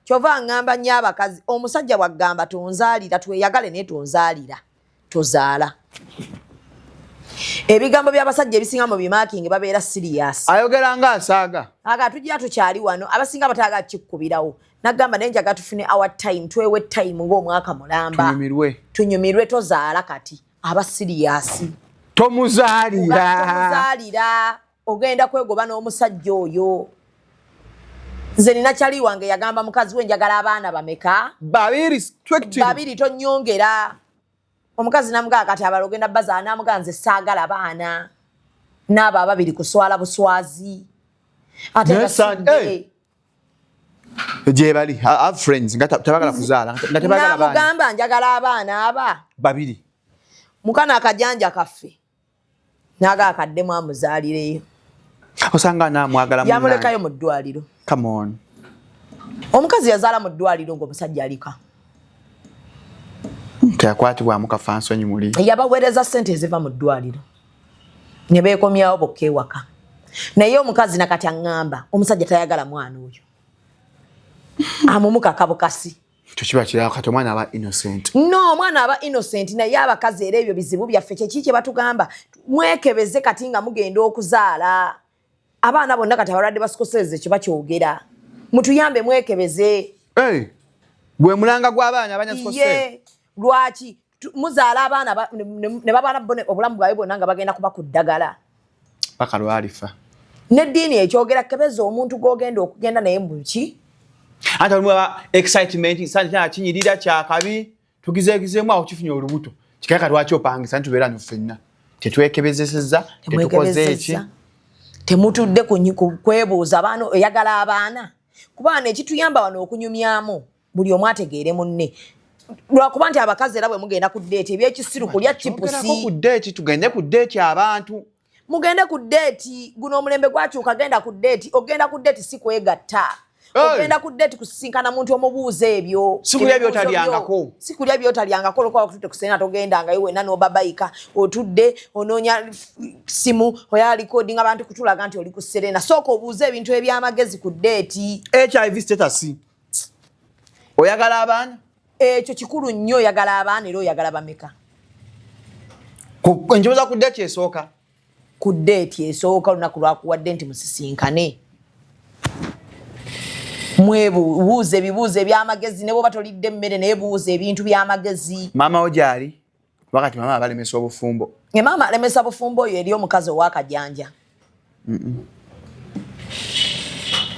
Kyova ŋŋamba nnyo abakazi, omusajja bw'agamba tonzaalira, tweyagale naye tonzaalira, tozaala. Ebigambo by'abasajja ebisinga mu bimakingi babeera serious. Ayogera nga asaaga. Aga tujja tukyali wano, abasinga bataaga kikubirawo nagamba, naye njaga tufune our time, twewe time ng'omwaka mulamba. Tunyumirwe. Tunyumirwe, tozaala kati. Aba serious. Tomuzaalira. Tomuzaalira, ogenda kwegoba n'omusajja oyo. Nze nina kyali wange yagamba mukazi we, njagala abaana bameka? Babiri strictly. Babiri, tonyongera. Omukazi namugamba kati abala ogenda bazaala, namugaa nze saagala baana, n'abo ababiri kuswala buswazi ate nga Naye sidde. Hey. Gyebali. I have friends nga tabagala kuzaala, nga tebagala baana. Namugamba njagala abaana aba Babiri. Mukana akajanja kaffe naga akaddemu amuzaalireyo. Osanga naamwagala munnange. Yamulekayo mu ddwaliro. Come on. Omukazi yazaala mu ddwaliro ng'omusajja alika. Teyakwatibwamu kafansonyi muli. Yabaweereza ssente eziva mu ddwaliro ne beekomyawo bokka ewaka, naye omukazi nakati aŋŋamba omusajja tayagala mwana oyo, amumukaka bukasi. Ekyo kiba kirala, kati omwana aba innocent. No, omwana aba innocent, naye abakazi era ebyo bizibu byaffe. Kyeki kye batugamba, mwekebeze kati nga mugenda okuzaala abaana bonna. Kati abalwadde ba sickle cells ekyo bakyogera, mutuyambe mwekebeze. Hey, gwe mulanga gw'abaana abanya sickle cell. Ye lwaki muzaala abaana ne babaana bo obulamu bwabwe bwonna nga bagenda kuba ku ddagala? Paka lwalifa. N'eddiini ekyogera, kebeza omuntu gw'ogenda okugenda naye mu ki. Ate olimu aba excitement sante kinyirira kyakabi tugizeegizeemu awo kifunye olubuto kikaka lwaki opangisa nti tubeera no ffenna tetwekebezesezza tetukoze eki temutudde kwebuuza abaana oyagala abaana kuba ekituyamba wano okunyumyamu buli omu ategeere munne lwakuba nti abakazi era bwe mugenda ku date ebyekisiru kulya chips ku date tugende ku date abantu mugende ku date guno omulembe gwakyuka genda ku date ogenda ku date si kwegatta ogenda ku date kusisinkana muntu omubuuza ebyo sikulya byotalyangako sikulya byotalyangako olwokuba bakutudde ku Serena togendangayo wenna n'obabayika otudde onoonya simu oya recording abantu kutulaga nti oli ku Serena sooka obuuze ebintu ebyamagezi ku date HIV status oyagala abaana ekyo kikulu nnyo oyagala abaana era oyagala bameka njibuza ku date esooka ku date esooka olunaku lwakuwadde nti musisinkane mwebuuza ebibuuzo ebyamagezi ne bwoba tolidde emmere naye buuza ebintu byamagezi maama wo gyali wakati maama abalemesa obufumbo e maama alemesa bufumbo oyo eri omukazi owakajanja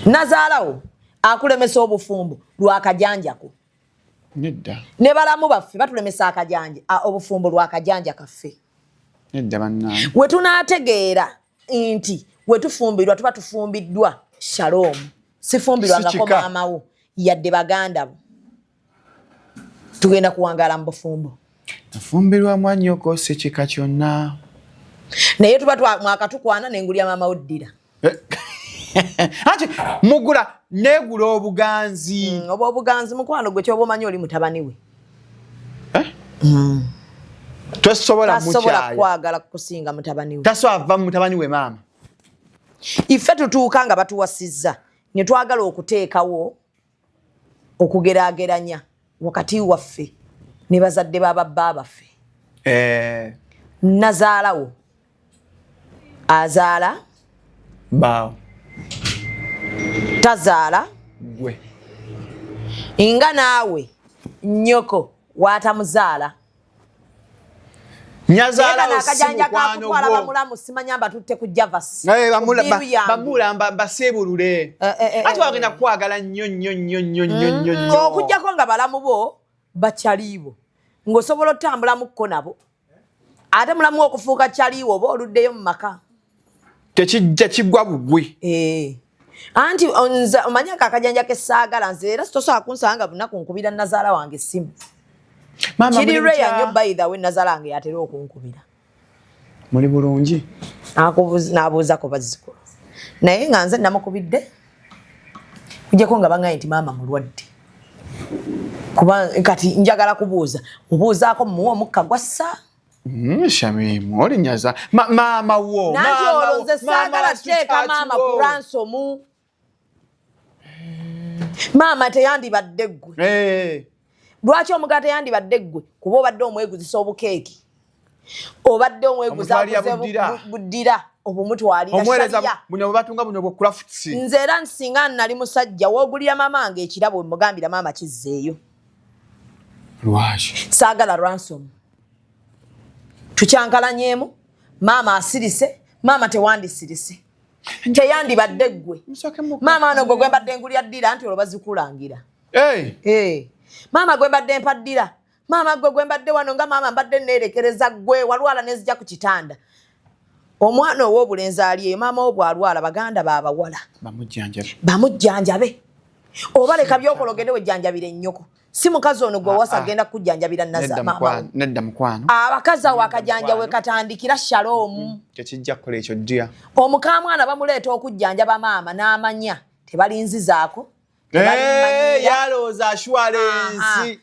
nazaalawo akulemesa obufumbo lwakajanjako nedda ne balamu baffe batulemesa akajanja obufumbo lwakajanja kaffe nedda bannange we tunaategeera nti we tufumbirwa tuba tufumbiddwa shalom sifumbirwangako maamawo yadde baganda bo tugenda kuwangaala mu bufumbo nafumbirwa mwanyoko si kika kyonna naye tuba mwakatukwana nengulya maama wo ddira anti mugula negula obuganzi oba obuganzi mukwano gwe kyoba omanyi oli mutabani we eh? Tosobola tasobola kwagala kusinga mutabani we tasobola va mutabani we maama ife tutuuka nga batuwasizza ne twagala okuteekawo okugeraageranya wakati waffe ne bazadde bababba baffe eh. Nazaalawo azaala baawo tazaala gwe nga naawe nnyoko waatamuzaala nyazaala kakutwala bamulamu simanya mbatutte ku Javas bamula mbasiibulule ate bagenda kwagala nnyo nnyo nnyo nnyo nnyo nnyo nnyo okuggyako nga balamu bo bakyaliibo ng'osobola otutambulamukko nabo ate mulamu okufuuka kyaliiwo oba oluddeyo mu maka tekijja kigwa bugwi anti nze omanyi ako akajanja kesaagala nze era tosobola kunsanga bunaku nkubira nazaala wange essimu kiri rare nnyo by the way nazaala wange yatera okunkubira muli bulungi n'abuuzako bazzukulu naye nga nze namukubidde kujjako nga baŋŋambye nti maama mulwadde kuba kati njagala kubuuza obuuzaako mumuwa omukka gwassa Shamimu olinyaza maama wo nanti olwo nze saagala teeka maama ku ransom maama teyandibadde ggwe lwaki omugala teyandibadde ggwe kuba obadde omweguzisa obukeeki obadde omweguza buddira obumutwalira nze era nsinga nali musajja woogulira maama wange ekirabo wemugambira maama kizzeeyo lwaki saagala ransom tukyankalanyemu maama asirise maama tewandisirise teyandibadde ggwe maama ano gwe gwembadde ngulya ddira nti olwo bazikulangira maama gwe mbadde mpa ddira maama gwe gwembadde wano nga maama mbadde neerekereza gwe walwala nezijja ku kitanda omwana ow'obulenzi ali eyo maama wo bw'alwala baganda baabawala bamujjanjabe oba leka byokola ogende wejjanjabira ennyoko si mukazi ono gwe wasa agenda kujjanjabira nedda mukwano abakazi awo akajanja we katandikira shaloomu tekijja kukola ekyo ddia omukamwana bamuleeta okujjanjaba maama n'amanya tebalinzizaako yalowooza assurance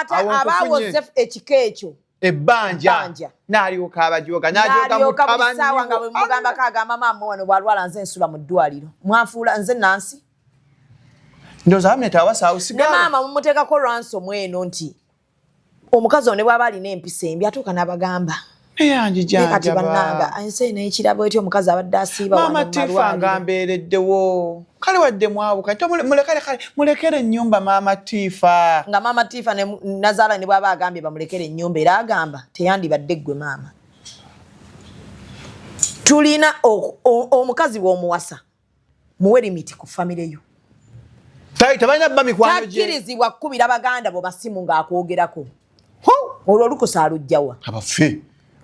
abawoze ekika ekyo ebbanja n'alyoka abajoga n'alyoka buli ssaawa nga bwe mugambako agamba maama wano bw'alwala nze nsula mu ddwaliro mwanfuula nze nansi ndowooza bamuleta awasaawo ne maama mumuteekako ransom eno nti omukazi ono ne bw'aba alina empisa embi atuuka n'abagamba kati bannanga ensi eno ekirabo etyo omukazi abadde asiiba maama Tifa nga mbeereddewo kale wadde mwabuka mulekere ennyumba maama Tifa nga maama Tifa nazaala ne bw'aba agambye bamulekere ennyumba era agamba teyandibadde ggwe maama tulina omukazi w'omuwasa muwe limit ku famire yo Tabalina bba mikwano gye. Takkirizibwa kukubira baganda bo masimu ng'akwogerako. Olwo olukusa alujjawa? Abaffe,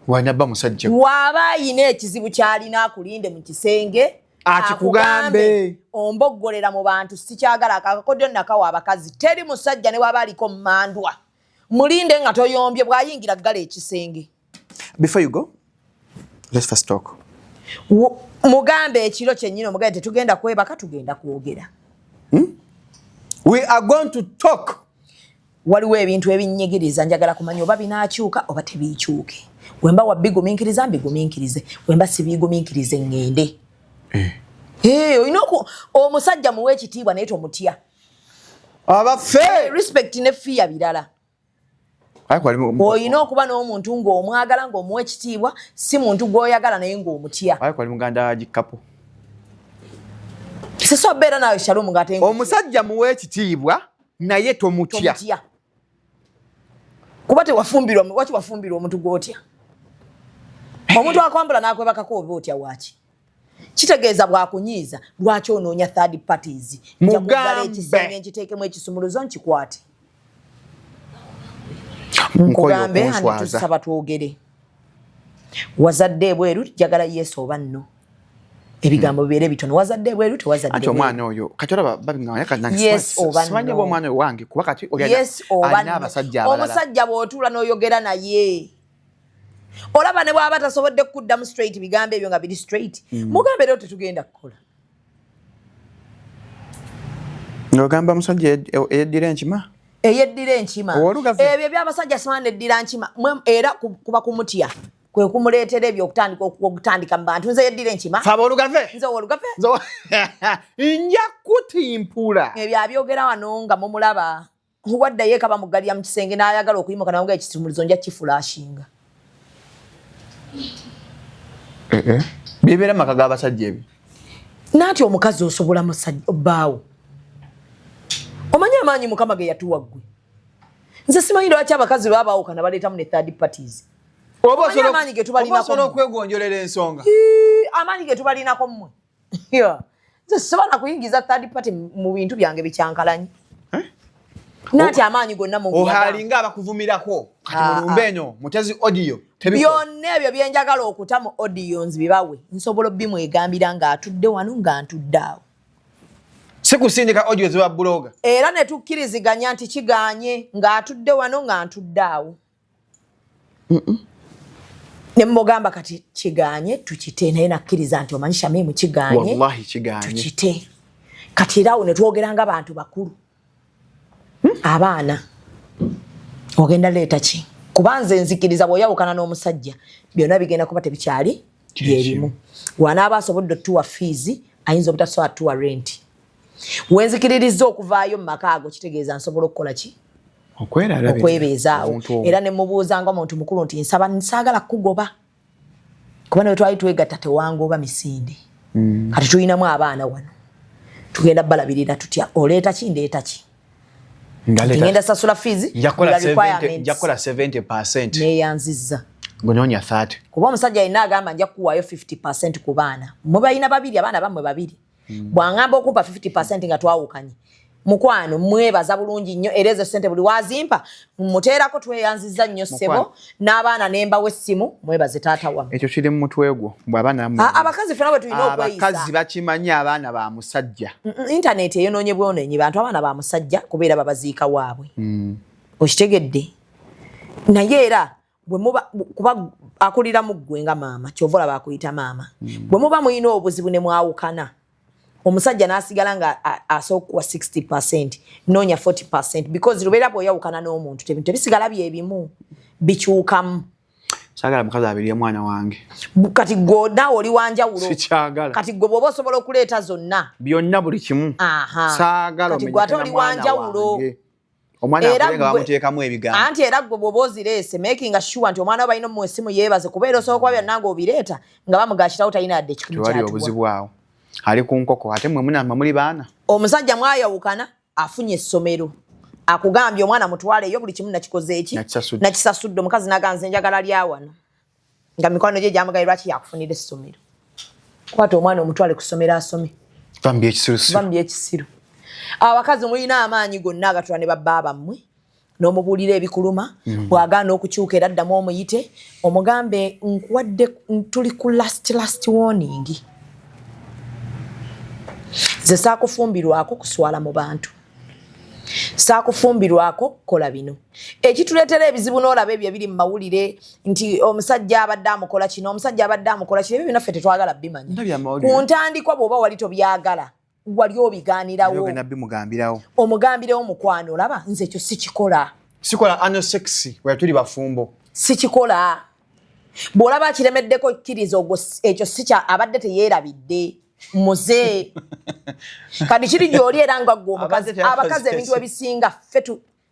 walina bba musajja. Waaba ayina ekizibu ky'alina akulinde mu kisenge Akikugambe. Omboggolera mu bantu sikyagala. Akakodyo nakawa abakazi, teri musajja ne waba aliko mmandwa, mulinde nga toyombye, bw'ayingira ggala ekisenge. Before you go, let's first talk. Mugambe ekiro kyennyini, omugambe tetugenda kwebaka, tugenda kwogera. We are going to talk. Waliwo ebintu ebinyigiriza, njagala kumanya oba binaakyuka oba tebiikyuke. Wemba wabigumiikiriza mbigumiikirize, wemba sibigumiikirize ŋŋende. Eh, olina omusajja muwe ekitiibwa naye tomutya. Abaffe. Respect ne fear birala. Olina okuba n'omuntu ng'omwagala ng'omuwa ekitiibwa, si muntu gw'oyagala naye ng'omutya. Kwali muganda wa gikapo. Siso beera nawe Shalom ng'ate ng'otya. Omusajja muwe ekitiibwa naye tomutya. Tomutya kuba tewafumbirwa. Waki wafumbirwa omuntu gw'otya? Omuntu akwambula n'akwebakako oba otya waaki? Kitegeeza bwakunyiiza, lwaki onoonya third parties? Nja kuggala Mugambe. ekisenge nkiteekemu ekisumuluzo nkikwate. Nkoye Nkugambe hani, okunswaza. tusaba twogere. Wazadde ebweru, njagala yes oba no, ebigambo bibeere bitono. Wazadde ebweru, tewazadde Anti ebweru? omwana oyo kati olaba babinga. Yes oba Simanyi no. oba omwana oyo wange, kuba kati oli Yes oba alina no. abasajja abalala. Omusajja bw'otuula n'oyogera naye, olaba ne bw'aba tasobodde kuddamu straight bigambo ebyo nga biri straight, mugambe leero tetugenda kukola. Ng'ogamba musajja eyeddira enkima. Eyeddira enkima. Owolugave. Ebyo ebyabasajja simanyi neddira nkima. Era kuba kumutya kwe kumuleetera ebyo okutandika mu bantu, nze yeddira enkima. Fe aboolugave. Nze owolugave. Nja kutimpula. Ebyo abyogera wano nga mumulaba, waddayo eka bamuggalira mu kisenge n'ayagala okuyimuka namuga ekisumuluzo nja kifulashinga. Bibeera mu maka g'abasajja ebyo. Naati omukazi osobola musajja bbaawo, omanyi amaanyi Mukama ge yatuwa ggwe. Nze simanyi lwaki abakazi babaawukana baleetamu ne third parties. Oba Omanyi amaanyi ge tubalinako oba osobola mmwe? okwegonjolera ensonga. Ii, amaanyi ge tubalinako mmwe. Yeah. Nze sisobola kuyingiza third party mu bintu byange bikyankalanyi. Naati amaanyi gonna mu Ohalinga abakuvumirako kati Ah, mulumbe ah. eno mutezi audio tebikola. Byonna ebyo byenjagala okuta mu audios bibawe, nsobola obimwegambira ng'atudde wano nga ntudde awo. Si kusindika audio ziba buloga. Era ne tukkiriziganya nti kiganye ng'atudde wano nga ntudde awo, ne mugamba kati kiganye tukite, naye nakkiriza nti omanyi Shamimu kiganye. Wallahi kiganye. Tukite kati. Era awo ne twogera nga bantu bakulu. Abaana ogenda leeta ki? Kuba nze nzikiriza bw'oyawukana n'omusajja byonna bigenda kuba tebikyali byebimu. Wanaaba asobodde otuwa fees, ayinza obutasobola tuwa rent. Wenzikiririza okuvaayo mu maka ago, kitegeeza nsobola okukola ki? Okwebeezaawo. Era ne mubuuza nga omuntu mukulu nti nsaba, nsaagala kugoba kuba newe twali twegatta tewangoba misinde. Kati tulinamu abaana wano, tugenda balabirira tutya? Oleeta ki, ndeeta ki? Ngenda sasula fees. Njakola 70%. Neyanzizza. Gunoonya 30. Kuba omusajja yenna agamba nja kukuwaayo 50 ku baana, mwe balina babiri, abaana bammwe babiri. Bw'aŋŋamba okumpa 50 nga twawukanye, mukwano mwebaza bulungi nnyo, era ezo sente buli wazimpa muteerako tweyanziza nnyo ssebo, n'abaana nembawa essimu mwebaze taata wammwe. Ekyo kiri mu mutwe gwo bw'abaana. Abakazi ffena bwe tulina okweyisa. Abakazi bakimanyi abaana ba musajja. Intaneti eyonoonye bwonenyi bantu, abaana ba musajja kubeera babaziika waabwe. Okitegedde? Naye era bwe muba, kuba akulira mu ggwe nga maama, kyova olaba akuyita maama. Bwe muba muyina obuzibu ne mwawukana, omusajja n'asigala nga asooka kuwa 60, noonya 40, because lubeera bw'oyawukana n'omuntu tebintu tebisigala byebimu, bikyukamu. Saagala mukazi abirye mwana wange. Kati gwe naawe oli wanjawulo. Sikyagala. Kati gwe bw'oba osobola okuleeta zonna. Byonna, buli kimu. Saagala. Kati gwe ate oli omenyeke na mwana wanjawulo. wange. Omwana Era akule nga bamuteekamu ebigambo. Anti era gwe bw'oba ozireese, making sure nti omwana we balina omuwa essimu yeebaze, kubeera osobola kuba byonna ng'obireeta nga bamugakirawo talina yadde ekikumi Tewali kyatuwa. obuzibu awo, ali ku nkoko, ate mwe munamba muli baana. Omusajja mwayawukana, afunye essomero, akugambye omwana mutwaleeyo, buli kimu nakikoze eki? Nakisasudde. Nakisasudde. Omukazi naganze njagala lya wano, nga mikwano gye gyamugaye, lwaki yakufunira essomero? Kwata omwana omutwale ku ssomero asome. Va mu byekisirusiru. Va mu byekisiru. Abakazi mulina amaanyi gonna agatula ne babba bammwe, n'omubuulira ebikuluma. Bw'agaana okukyuka, era ddamu omuyite, omugambe, "Nkuwadde, tuli ku last warning. Nze saakufumbirwako kuswala mu bantu, saakufumbirwako kukola bino." Ekituleetera ebizibu, n'olaba ebyo ebiri mu mawulire nti omusajja abadde amukola kino, omusajja abadde amukola kino, ebyo byonna ffe tetwagala bimanya. Ndabye amawulire. Ku ntandikwa, bw'oba wali tobyagala, wali obigaanirawo. Ogenda bimugambirawo. Omugambirewo, "Mukwano, olaba nze ekyo sikikola." Sikola anal sex we tuli bafumbo. Sikikola. Bw'olaba akiremeddeko, kkiriza ogwo ekyo si kya abadde teyeerabidde muze. Kati kiri gy'oli era nga gwe omukazi. Abadde teyakoze. Abakazi ebintu ebisinga ffe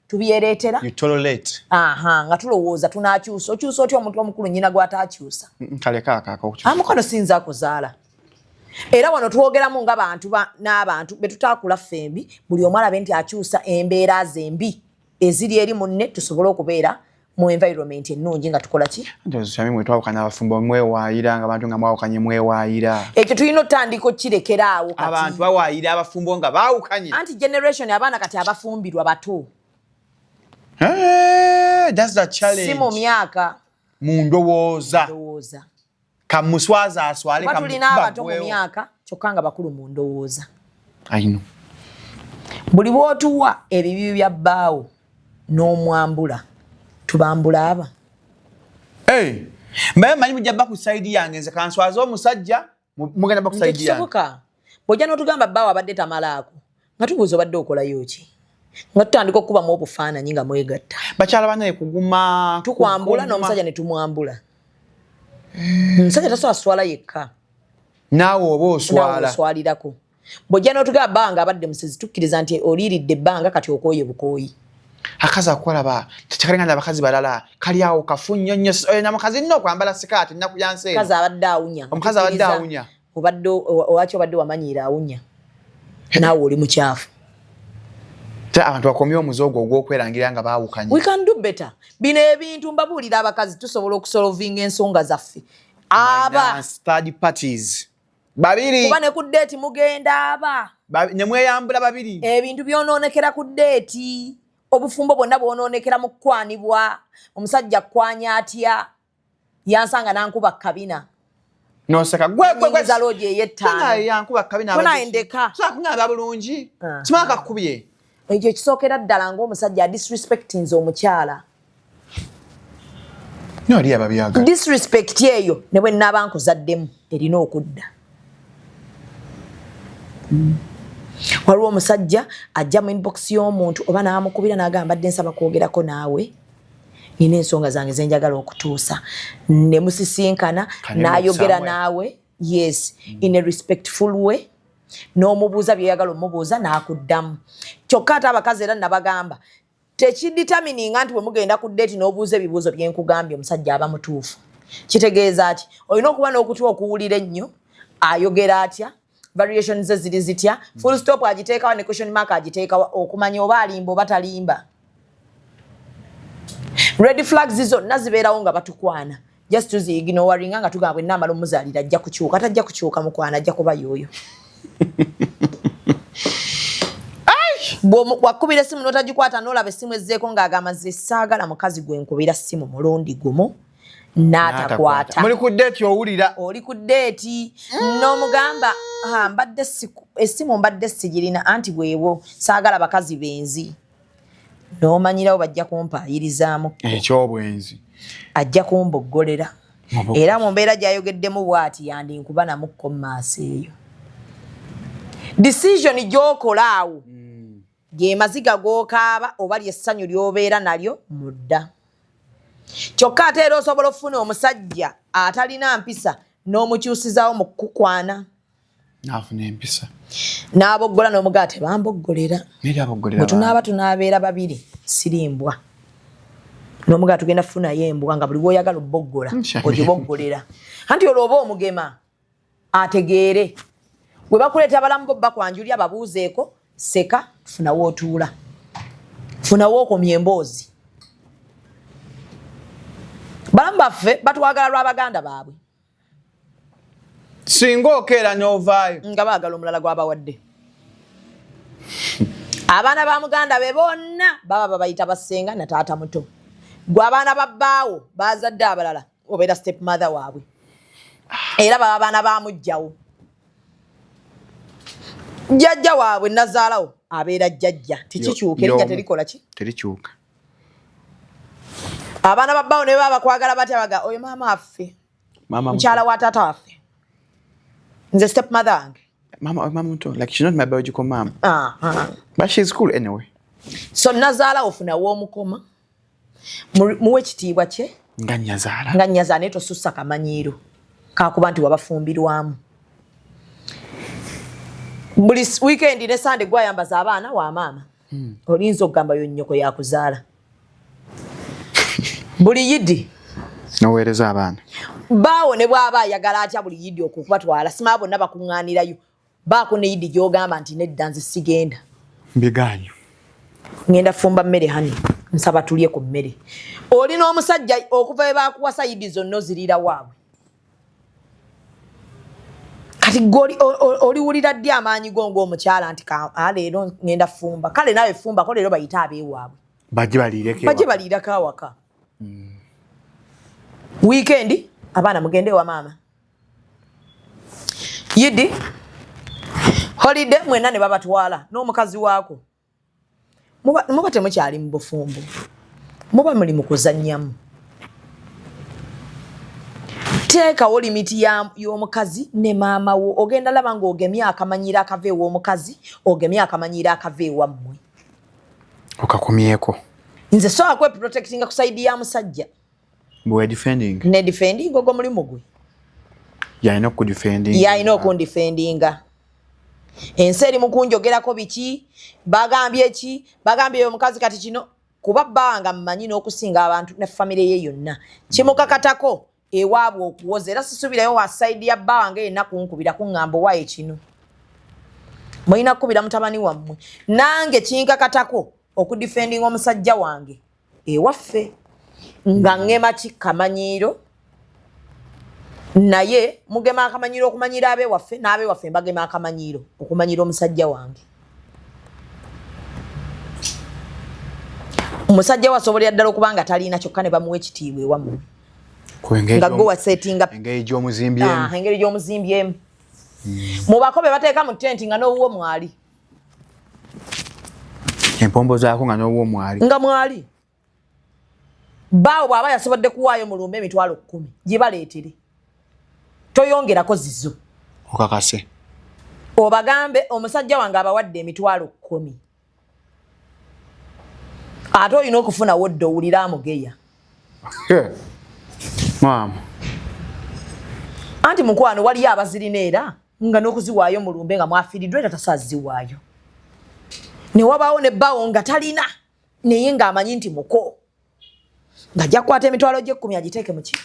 tubyereetera. You tolerate. Aha, nga tulowooza tunakyusa. Okyusa otya omuntu omukulu nnyina gw'ataakyusa? Kale kaakaaka okukyusa. Amukono siyinza kuzaala. Era wano twogeramu nga bantu n'abantu betutaakula ffembi, buli omu alabe nti akyusa embeera ze embi eziri eri munne, tusobole okubeera mu environment ennungi nga tukola ki? Nti mwe twawukana, abafumbo mwewaayira nga bantu nga mwawukanye, mwewaayira. Ekyo tulina otandika okkirekeraawo kati. Abantu bawaayira abafumbo nga baawukanye. Anti generation abaana kati abafumbirwa bato. Eh, that's the challenge. Si mu myaka. Mu ndowooza. Ndowooza. Kamuswaza aswale. Kuba tulina abato mu myaka kyokka nga bakulu mu ndowooza. I know. Buli bw'otuwa ebibi bya bbaawo n'omwambula, tubambula aba. Hey, mbaye manyi mujja bba ku side yange. Nze kanswaze omusajja, mugenda bba ku side yange. Tekisoboka. Bw'ojja n'otugamba bbaawo abadde tamalaako, nga tubuuza obadde okolayo ki, nga tutandika okukubamu obufaananyi nga mwegatta. Bakyala banaye, kuguma. Tukwambula. Kuguma. N'omusajja ne tumwambula. Omusajja tasobola swala yekka. Naawe oba naawe oswala. Oswalirako. Bw'ojja n'otugamba bbanga abadde musezi, tukkiriza nti oliiridde ebbanga, kati okooye bukooyi. Akazi akolaba tekalinga n'abakazi balala, kali awo kafu nnyo nnyo. Oyo na mukazi nno okwambala sikaati ennaku ya nsi eno. Omukazi abadde awunya. Omukazi abadde Tukkiriza awunya. Obadde owaki, obadde wamanyiira awunya, naawe oli mukyafu. Te abantu bakomye omuze ogwo ogw'okwerangira nga baawukanye. We can do better. Bino ebintu mbabuulira, abakazi tusobola okusolvinga ensonga zaffe aba Minus third parties babiri. Kuba ne ku date mugenda aba Ne mweyambula babiri. Ebintu byonoonekera ku date. Obufumbo bwonna bwonoonekera mu kukwanibwa. Omusajja akkwanya atya? Yansanga nankuba kabina. Noseka gwe gwe gwe. Nyingiza loogi ey'ettaano. Naye yankuba kabina. Ko naye ndeka. So akuŋŋamba bulungi. Ah. Simala kakubye. Ekyo kisookera ddala ng'omusajja adisrespectinze omukyala. No oli ababyagala. Disrespect eyo, ne bwe nnaaba nkuzaddemu, erina okudda. Waliwo omusajja ajja mu inbox y'omuntu oba n'amukubira n'agamba, "Mbadde nsaba kwogerako naawe, nina ensonga zange zenjagala okutuusa." Ne musisinkana, Can you n'ayogera somewhere? naawe, yes, in a respectful way, n'omubuuza byeyagala omubuuza, n'akuddamu. Kyokka ate abakazi era nabagamba, tekidetermininga nti bwe mugenda ku date n'obuuza ebibuuzo byenkugambye omusajja aba mutuufu. Kitegeeza ki? Olina okuba n'okutu okuwulira ennyo ayogera atya, variation ze ziri zitya, full stop agiteekawa ne question mark agiteekawa, okumanya oba alimba oba talimba. Red flags zonna zibeerawo nga batukwana, just tuziignoringa nga tugamba, "Bwe naamala omuzaalira ajja kukyuka." Tajja kukyuka, mukwana, ajja kuba yooyo. Bwakubira essimu n'otagikwata, n'olaba essimu ezzeeko ng'agamba, "Nze saagala mukazi gwe nkubira ssimu mulundi gumu n'atakwata." Muli ku date, owulira. Oli ku date n'omugamba, "Ah, mbadde essimu mbadde sigirina." Anti bwebwo, saagala bakazi benzi, n'omanyirawo bajja kumpaayirizaamu. Ekyobwenzi. Ajja kumboggolera. Era mu mbeera gy'ayogeddemu bw'ati, yandinkuba namukko mu maaso. Eyo decision gy'okola awo, ge maziga g'okaaba oba lyessanyu ly'obeera nalyo mudda. Kyokka ate era osobola okufuna omusajja atalina mpisa n'omukyusizaawo mu kukukwana. Naafuna empisa. N'aboggola, n'omugaa tebamboggolera. Neri aboggolera. Bwe tunaaba tunaabeera babiri, sirimbwa n'omugaa tugenda kufunayo embwa nga buli lwoyagala obboggola ogiboggolera. Anti olwo oba omugema ategeere bwe bakuleeta abalamu bo bakwanjulya, babuuzeeko, seka, funawo otuula, funawo okomya emboozi. Balamu baffe batwagala lwa baganda baabwe. Singa okeera n'ovaayo. Nga baagala omulala gwabawadde. Abaana ba muganda be bonna baba babayita basenga na taata muto. Gwe abaana ba bbaawo bazadde abalala obeera step mother waabwe, era baba baana ba mujjawo. Jjajja waabwe nazaalawo abeera jjajja, tekikyuka erinnya, terikola ki? Terikyuka. Abaana ba bbaawo ne baba bakwagala batya, baga oyo maama affe, mama. Mukyala wa taata waffe, nze step mother wange. Mama, mama muto, like she's not my biological mom. Aha. But she's cool anyway. So nazaala ofuna w'omukoma, muwe ekitiibwa kye nga nyazaala. Nga nyazaala, naye tosussa kamanyiiro kakuba nti wabafumbirwamu. Buli weekend ne Sande gwayambaza abaana wa maama, olinza okugamba yo nnyoko yakuzaala. Buli Yidi noweereza abaana. Baawo ne bw'aba ayagala atya buli Yidi okwo okubatwala, simaa bonna bakuŋŋaanirayo, baako ne Yidi gy'ogamba nti nedda, nze sigenda. Mbigaanyo. Ngenda fumba mmere, hani nsaba tulye ku mmere. Oli n'omusajja okuva we bakuwasa, Yidi zonna oziriira waabwe. Kati gwe oliwulira ddi amaanyi go ng'omukyala nti leero ngenda fumba? Kale naawe fumbako leero, bayite abeewaabwe. Bajje baliireko. Bajje baliirako awaka. Weekend abaana mugende ewa maama, Yidi holiday mwenna ne babatwala n'omukazi waako. Muba temukyali mu bufumbo, muba muli mu kuzannyamu. Teekawo limit y'omukazi ne maama wo. Ogenda laba ng'ogemye akamanyiro akava ew'omukazi, ogemye akamanyiro akava ewammwe. Okakumyeko. Nze sobola kweprotectinga ku side ya musajja. Bwe defending. Ne defending ogwo mulimu gwe. Yalina okudefending. Yalina okundefendinga. Ensi eri mu kunjogerako biki, bagambye ki, bagambye omukazi kati kino, kuba bbanga mmanyi n'okusinga abantu ne famire ye yonna kimukakatako ewaabwe okuwoza. Era sisuubirayo wa side ya bba wange yenna kunkubira kuŋŋamba owaaye kino mulina kukubira mutabani wammwe. Nange kinkakatako okudefendinga omusajja wange ewaffe nga ŋŋema ki kamanyiiro, naye mugema akamanyiiro okumanyira abewaffe, n'abewaffe mbagema akamanyiiro okumanyira omusajja wange. Omusajja we asobolera ddala okuba nga talina, kyokka ne bamuwa ekitiibwa ewammwe nga gwe wasetinga. Engeri gy'omuzimbyemu. Ah, engeri gy'omuzimbyemu. Mubako be bateeka mu tenti nga n'owuwo mwali. Empombo zaako nga n'owuwo mwali. Nga mwali. Baawo bw'aba yasobodde kuwaayo mulumbe 100,000 gibaleetere, toyongerako zizo. Okakase. Obagambe omusajja wange abawadde 100,000, ate olina okufuna wodde owulira amugeya. Maama. Anti mukwano, waliyo abazirina era nga n'okuziwaayo mulumbe nga mwafiiriddwa era tasaaziwaayo, ne wabaawo ne bbaawo nga talina, naye ng'amanyi nti muko ng'ajja kukwata 10,000 agiteeke muki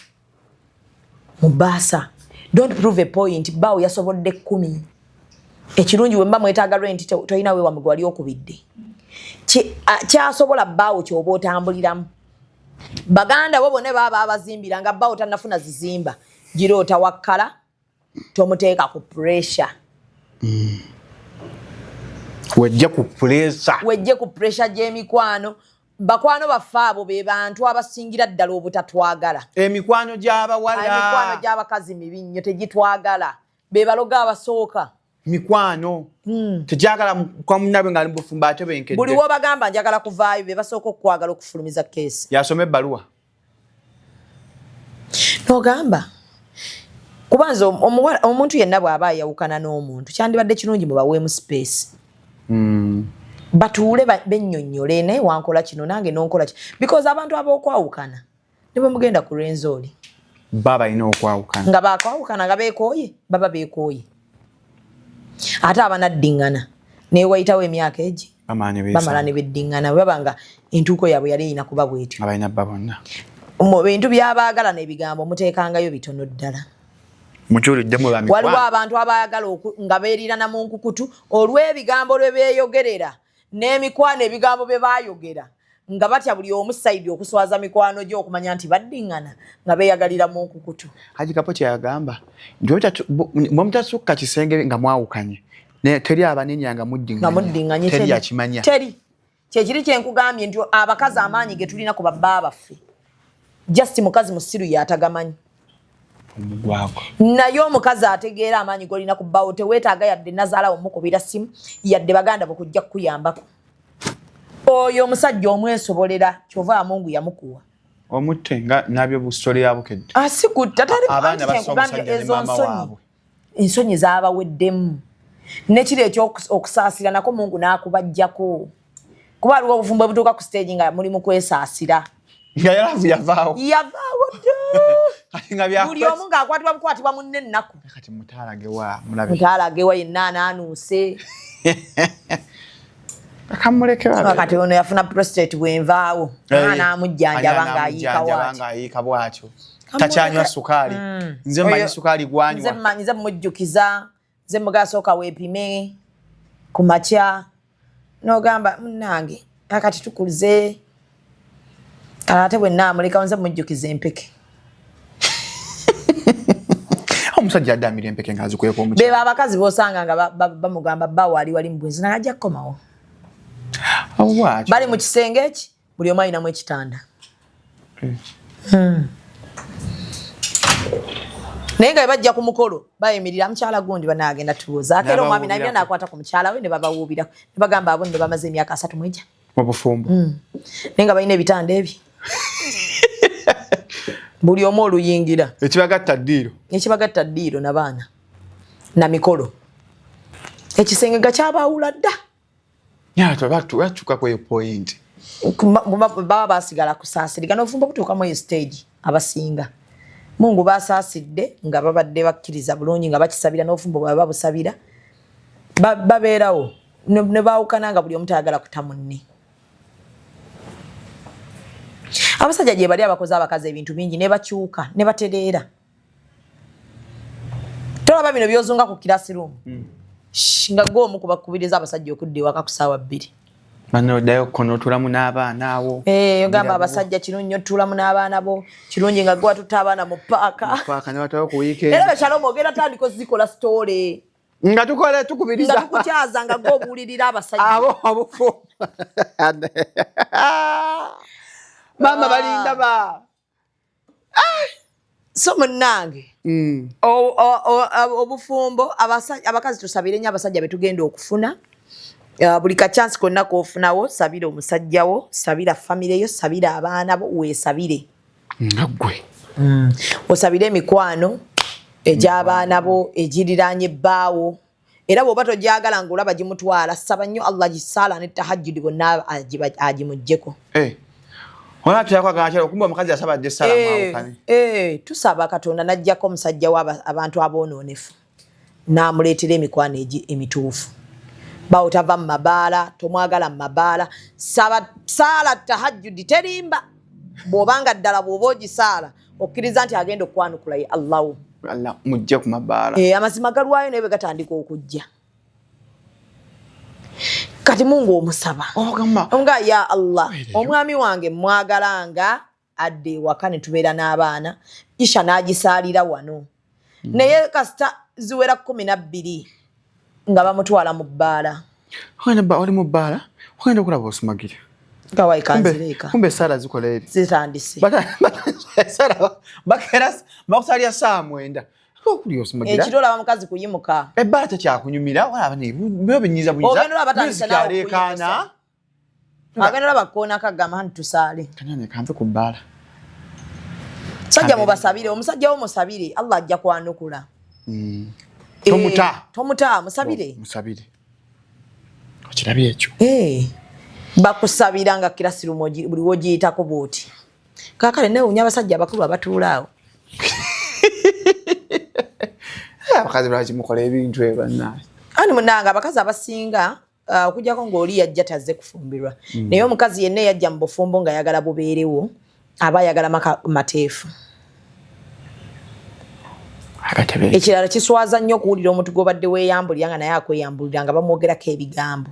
mu bbaasa. Don't prove a point. Bbaawo yasobodde 10. Ekirungi we mba mwetaaga rent, tolina weewamwe gwe wali okubidde. Kyasobola bbaawo kyoba otambuliramu. Baganda bo bonna baba abazimbira nga bbaawo tannafuna zizimba, giroota wakkala, tomuteeka ku pressure. Wejje ku pressure. Wejje ku pressure gy'emikwano. Bakwano baffe abo be bantu abasingira ddala obutatwagala. Emikwano gy'abawala. Emikwano gy'abakazi mibi nnyo, tegitwagala, be baloga abasooka. Mikwano tegyagala kwa munnabwe ng'ali mu bufumbo ate benkedde. Buli wobagamba njagala kuvaayo, be basooka okukwagala okufulumiza keesi. Yasoma ebbaluwa. Nogamba kuba nze omuntu yenna bw'aba ayawukana n'omuntu, kyandibadde kirungi mubaweemu space, batuule bennyonnyole, naye wankola kino, nange nonkola kino, because abantu ab'okwawukana ne bwe mugenda ku Rwenzori, ba balina okwawukana. Nga bakwawukana nga beekooye, baba beekooye, ate abanaddiŋŋana naye wayitawo emyaka egi bamala ne bamala ne beesanga. Beddiŋŋana bwe baba nga entuuko yaabwe yali erina kuba bwetyo. Abalina bba bonna. Mu bintu by'abaagalana ebigambo muteekangayo bitono ddala. Mukyuliddemu ba Waliwo mikwano. Abantu abaagala nga beerirana mu nkukutu olw'ebigambo lwe beeyogerera n'emikwano, ebigambo bye baayogera nga batya buli omu side okuswaza mikwano gye okumanya nti baddiŋŋana nga beeyagalira mu nkukutu. Haji Kapo kyeyagamba nti bwe mutasukka kisenge nga mwawukanye. Naye teri abanenya nga muddinganye, teri akimanya. Teri. Kyekiri kyenkugambye nti abakazi amaanyi ge tulina ku babba baffe. Just mukazi musiru yatagamanyi. Naye omukazi ategeera amaanyi g'olina ku bbaawo, teweetaaga yadde nazaala omukubira simu, yadde baganda bo kujja kukuyambako. Oyo omusajja omwesobolera, kyova Mungu yamukuwa. Omutte nga nabyo busitole ya Bukedde. Asikutta tali kugambye ezo nsonyi. Ensonyi zaabaweddemu. Nekiri ekyokusaasira nako Mungu n'akubajjako. Kuba waliwo obufumbo obutuuka ku stage nga muli mu kwesaasira. Nga yalavu yavaawo. Yavaawo dda. Buli omu ng'akwatibwa bukwatibwa munne ennaku. Kati mutaalagewa mulabe. Mutaalagewa yenna anaanuuse. Akamuleke babe. Kati ono yafuna prostate bwenvaawo. Anaamujjanjaba ng'ayiika bw'atyo. Takyanywa sukaali. Nze mmanyi sukaali gwanywa. Nze mmanyi, nze mujjukiza. Nze mugasooka weepime ku makya. N'ogamba munnange akati tukuze. Ate bwe nnaamuleka nze mujjukiza empeke. Omusajja addamira empeke ng'azikweka omukyala. Beba abakazi b'osanga nga bamugamba bba wali wali mu bwenzi naye ajja kukomawo. Bali mu kisenge eki buli omu alinamu ekitanda. Naye nga bajja ku mukolo bayimirira mukyala gundi banaagenda tubuuza ate era omwami naye n'akwata ku mukyala we ne babawuubira ne bagamba abo nno bamaze emyaka 3 mu mu bufumbo. Naye nga balina ebitanda ebyo. Buli omu oluyingira. Ekibagatta ddiiro. Ekibagatta ddiiro n'abaana na mikolo. Ekisenge nga kyabaawula dda. Batuuka ku eyo point. Baba basigala kusaasirika n'obufumbo butuuka mu eyo stage abasinga. Mungu basaasidde nga babadde bakkiriza bulungi nga bakisabira n'obufumbo bwabwe babusabira. Babeerawo ne baawukana nga buli omu tayagala kuta munne. Abasajja gye bali abakoze abakazi ebintu bingi ne bakyuka ne batereera. Tolaba bino by'ozunga ku classroom. Nga gwe omu kubakubiriza abasajja okudda ewaka ku ssaawa 2. Bano oddayo kkono otuulamu n'abaana awo. Ogamba abasajja kirungi nnyo otuulamu n'abaana bo, kirungi nga gwe watutte abaana mu ppaaka. Mu ppaaka ne batwala ku weekend. Era bekyalo ogenda tandika ozikola story. Nga tukola tukubiriza. Nga tukukyaza nga gwe obuulirira abasajja. Abo obufu. Maama balinda ba. So munnange. Obufumbo abakazi tusabire nnyo abasajja be tugenda okufuna. Buli ka chance konna k'ofunawo sabira omusajja wo, sabira famire yo, sabira abaana bo, weesabire. Nga ggwe. Osabire emikwano egy'abaana bo egiriraanye ebbaawo. Era bw'oba togyagala ng'olaba gimutwala, saba nnyo Allah gisaala ne tahajjudi bonna agimuggyeko. Tusaba Katonda n'aggyako omusajja wa abantu aboononefu n'amuleetera emikwano emituufu. Bawo tava mu mabaala, tomwagala mu mabaala. Saba saala tahajjudi terimba. Bw'obanga ddala bw'oba ogisaala okkiriza nti agenda okwanukula ye Allahu. Allah mujje ku mabaala. Amazima galwayo naye bwe gatandika okujja. Kati Mungu omusaba. Nga ya Allah, omwami wange mwagala nga adde ewaka ne tubeera n'abaana, Isha n'agisaalira wano. Naye kasita ziwera 12 nga bamutwala mu bbaala. Oli mu bbaala, ogenda okulaba osumagira. Kumbe essaala zikola eri. Zitandise. Bakera bakusalya ssaawa 9. Ekiro olaba mukazi kuyimuka. Ebbaala tekyakunyumira, walaba ne binyiza bunyiza. Ogenda olaba batandise naawe okuyimusa. Agenda olaba koona kagamba nti tusaale. Kanyane kanve ku bbaala. Sajja mubasabire, omusajja wo musabire, Allah ajja kwanukula. Tomuta. Tomuta, musabire. Musabire. Okirabye ekyo? Bakusabira nga classroom buli w'ogiyitako bw'oti. Kaakale neewuunya abasajja abakulu abatuula awo. Abakazi lwaki mukola ebintu ebyo bannange? Ani munnange abakazi abasinga okuggyako ng'oli yajja tazze kufumbirwa. Naye omukazi yenna eyajja mu bufumbo ng'ayagala bubeerewo aba ayagala maka mateefu. Ekirala kiswaza nnyo okuwulira omuntu gw'obadde weeyambulira nga naye akweyambulira nga bamwogerako ebigambo.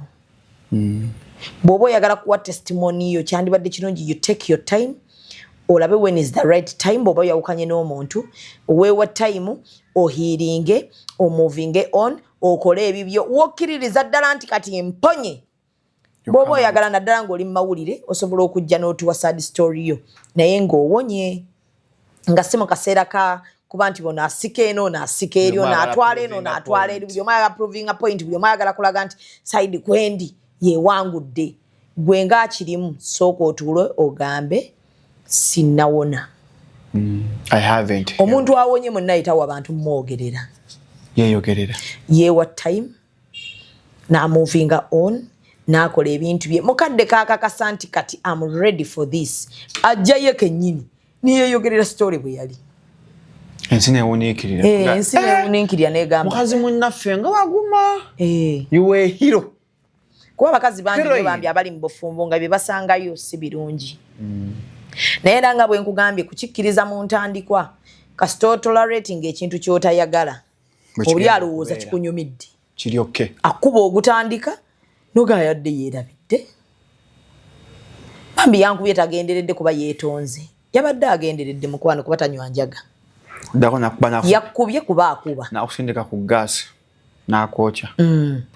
Bw'oba oyagala kuwa testimony yo kyandibadde kirungi you take your time. Olabe when is the right time. Bw'oba oyawukanye n'omuntu, weewa time ohealinge, omovinge on, okole ebibyo, wokkiririza ddala nti kati mponye. Bw'oba oyagala, naddala ng'oli mu mawulire, osobola okujja n'otuwa sad story yo, naye ng'owonye, nga si mu kaseera ka kuba nti ono asika eno, ono asika eri, ono atwala eno, ono atwala eri, buli omu ayagala provinga point, buli omu ayagala kulaga nti side kwendi yewangudde. Gwe ngaakirimu, sooka otuule ogambe sinnawona. I haven't. Omuntu awonye munnayitawo abantu mumwogerera. Yeeyogerera. Yeewa time n'amovinga on, n'akola ebintu bye. Mukadde kakakasa nti kati am ready for this, ajjayo kennyini niyeyogerera story bwe yali. Ensi newuniikirira. Ensi newuniikirira negamba, mukazi munnaffe nga waguma. You were a hero. Kuba abakazi bangi Heroine. nnyo bambi abali mu bufumbo nga bye basangayo si birungi, naye era nga bwe nkugambye, kukikkiriza mu ntandikwa, kasita otolerating ekintu ky'otayagala, Bwe oli kigenda alowooza okubeera. kikunyumidde. Kiri okay. Akuba ogutandika nogayadde yeerabidde, bambi yankubye tagenderedde, kuba yeetonze, yabadde agenderedde mukwano kuba tanywa njaga. Ddako nakuba Yakkubye kuba akuba. Nakusindika ku gaasi nakwokya.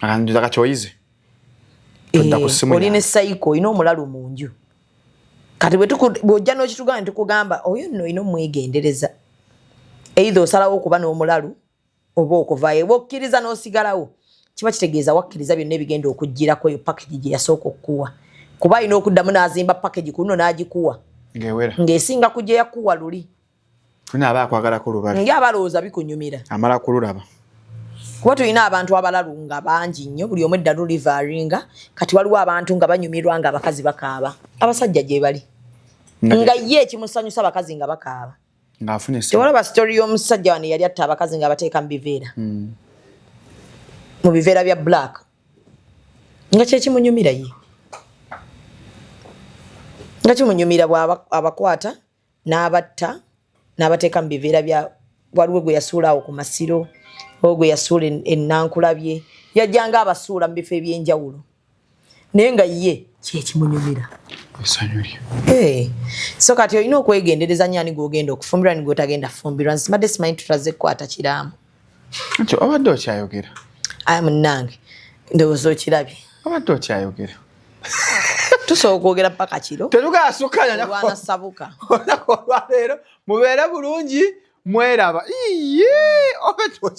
Akanjuza kati oyize. Todda ku ssimu Oli ne yange. sayiko, olina omulalu mu nju. Kati bw'ojja n'okitugamba, netukugamba oyo nno olina omwegendereza. Either osalawo okuba n'omulalu oba okuvaayo. Bw'okkiriza n'osigalawo, kiba kitegeeza wakkiriza byonna ebigenda okugirako eyo package gye yasooka okukuwa, kuba alina okuddamu n'azimba package ku luno n'agikuwa ng'ewera ng'esinga ku gye yakuwa luli. Tulina aba akwagalako lubale. Nga abalowooza bikunyumira. Amala kululaba. Kuba tulina abantu abalalu nga bangi nnyo, buli omu eddalu livaaringa. Kati waliwo abantu nga banyumirwa nga abakazi bakaaba, abasajja gye bali nga ye ekimusanyusa abakazi nga bakaaba. Ng'afuna essimu. Tewalaba story y'omusajja wano eyali atta abakazi nga abateeka mu biveera, mu biveera bya black, nga kyekimunyumira ye, nga kimunyumira bw'aba abakwata n'abatta n'abateeka mu biveera bya. Waliwo gwe yasuula awo ku masiro, waliwo gwe yasuula ennankulabye, yajjanga abasuula mu bifo ebyenjawulo, naye nga ye kyekimunyumira. Essanyu lye. So kati olina okwegendereza nnyo ani gw'ogenda okufumbirwa ni gw'otagenda kufumbirwa. Nze simadde simanyi tutaze kukwata kiraamu. Nti obadde okyayogera. Aya munnange, ndowooza okirabye. Obadde okyayogera. Tusobola okwogera paka kiro. Tetugasukanya. Olwana sabuka. Olunaku olwaleero mubeere bulungi, mweraba iye obadde.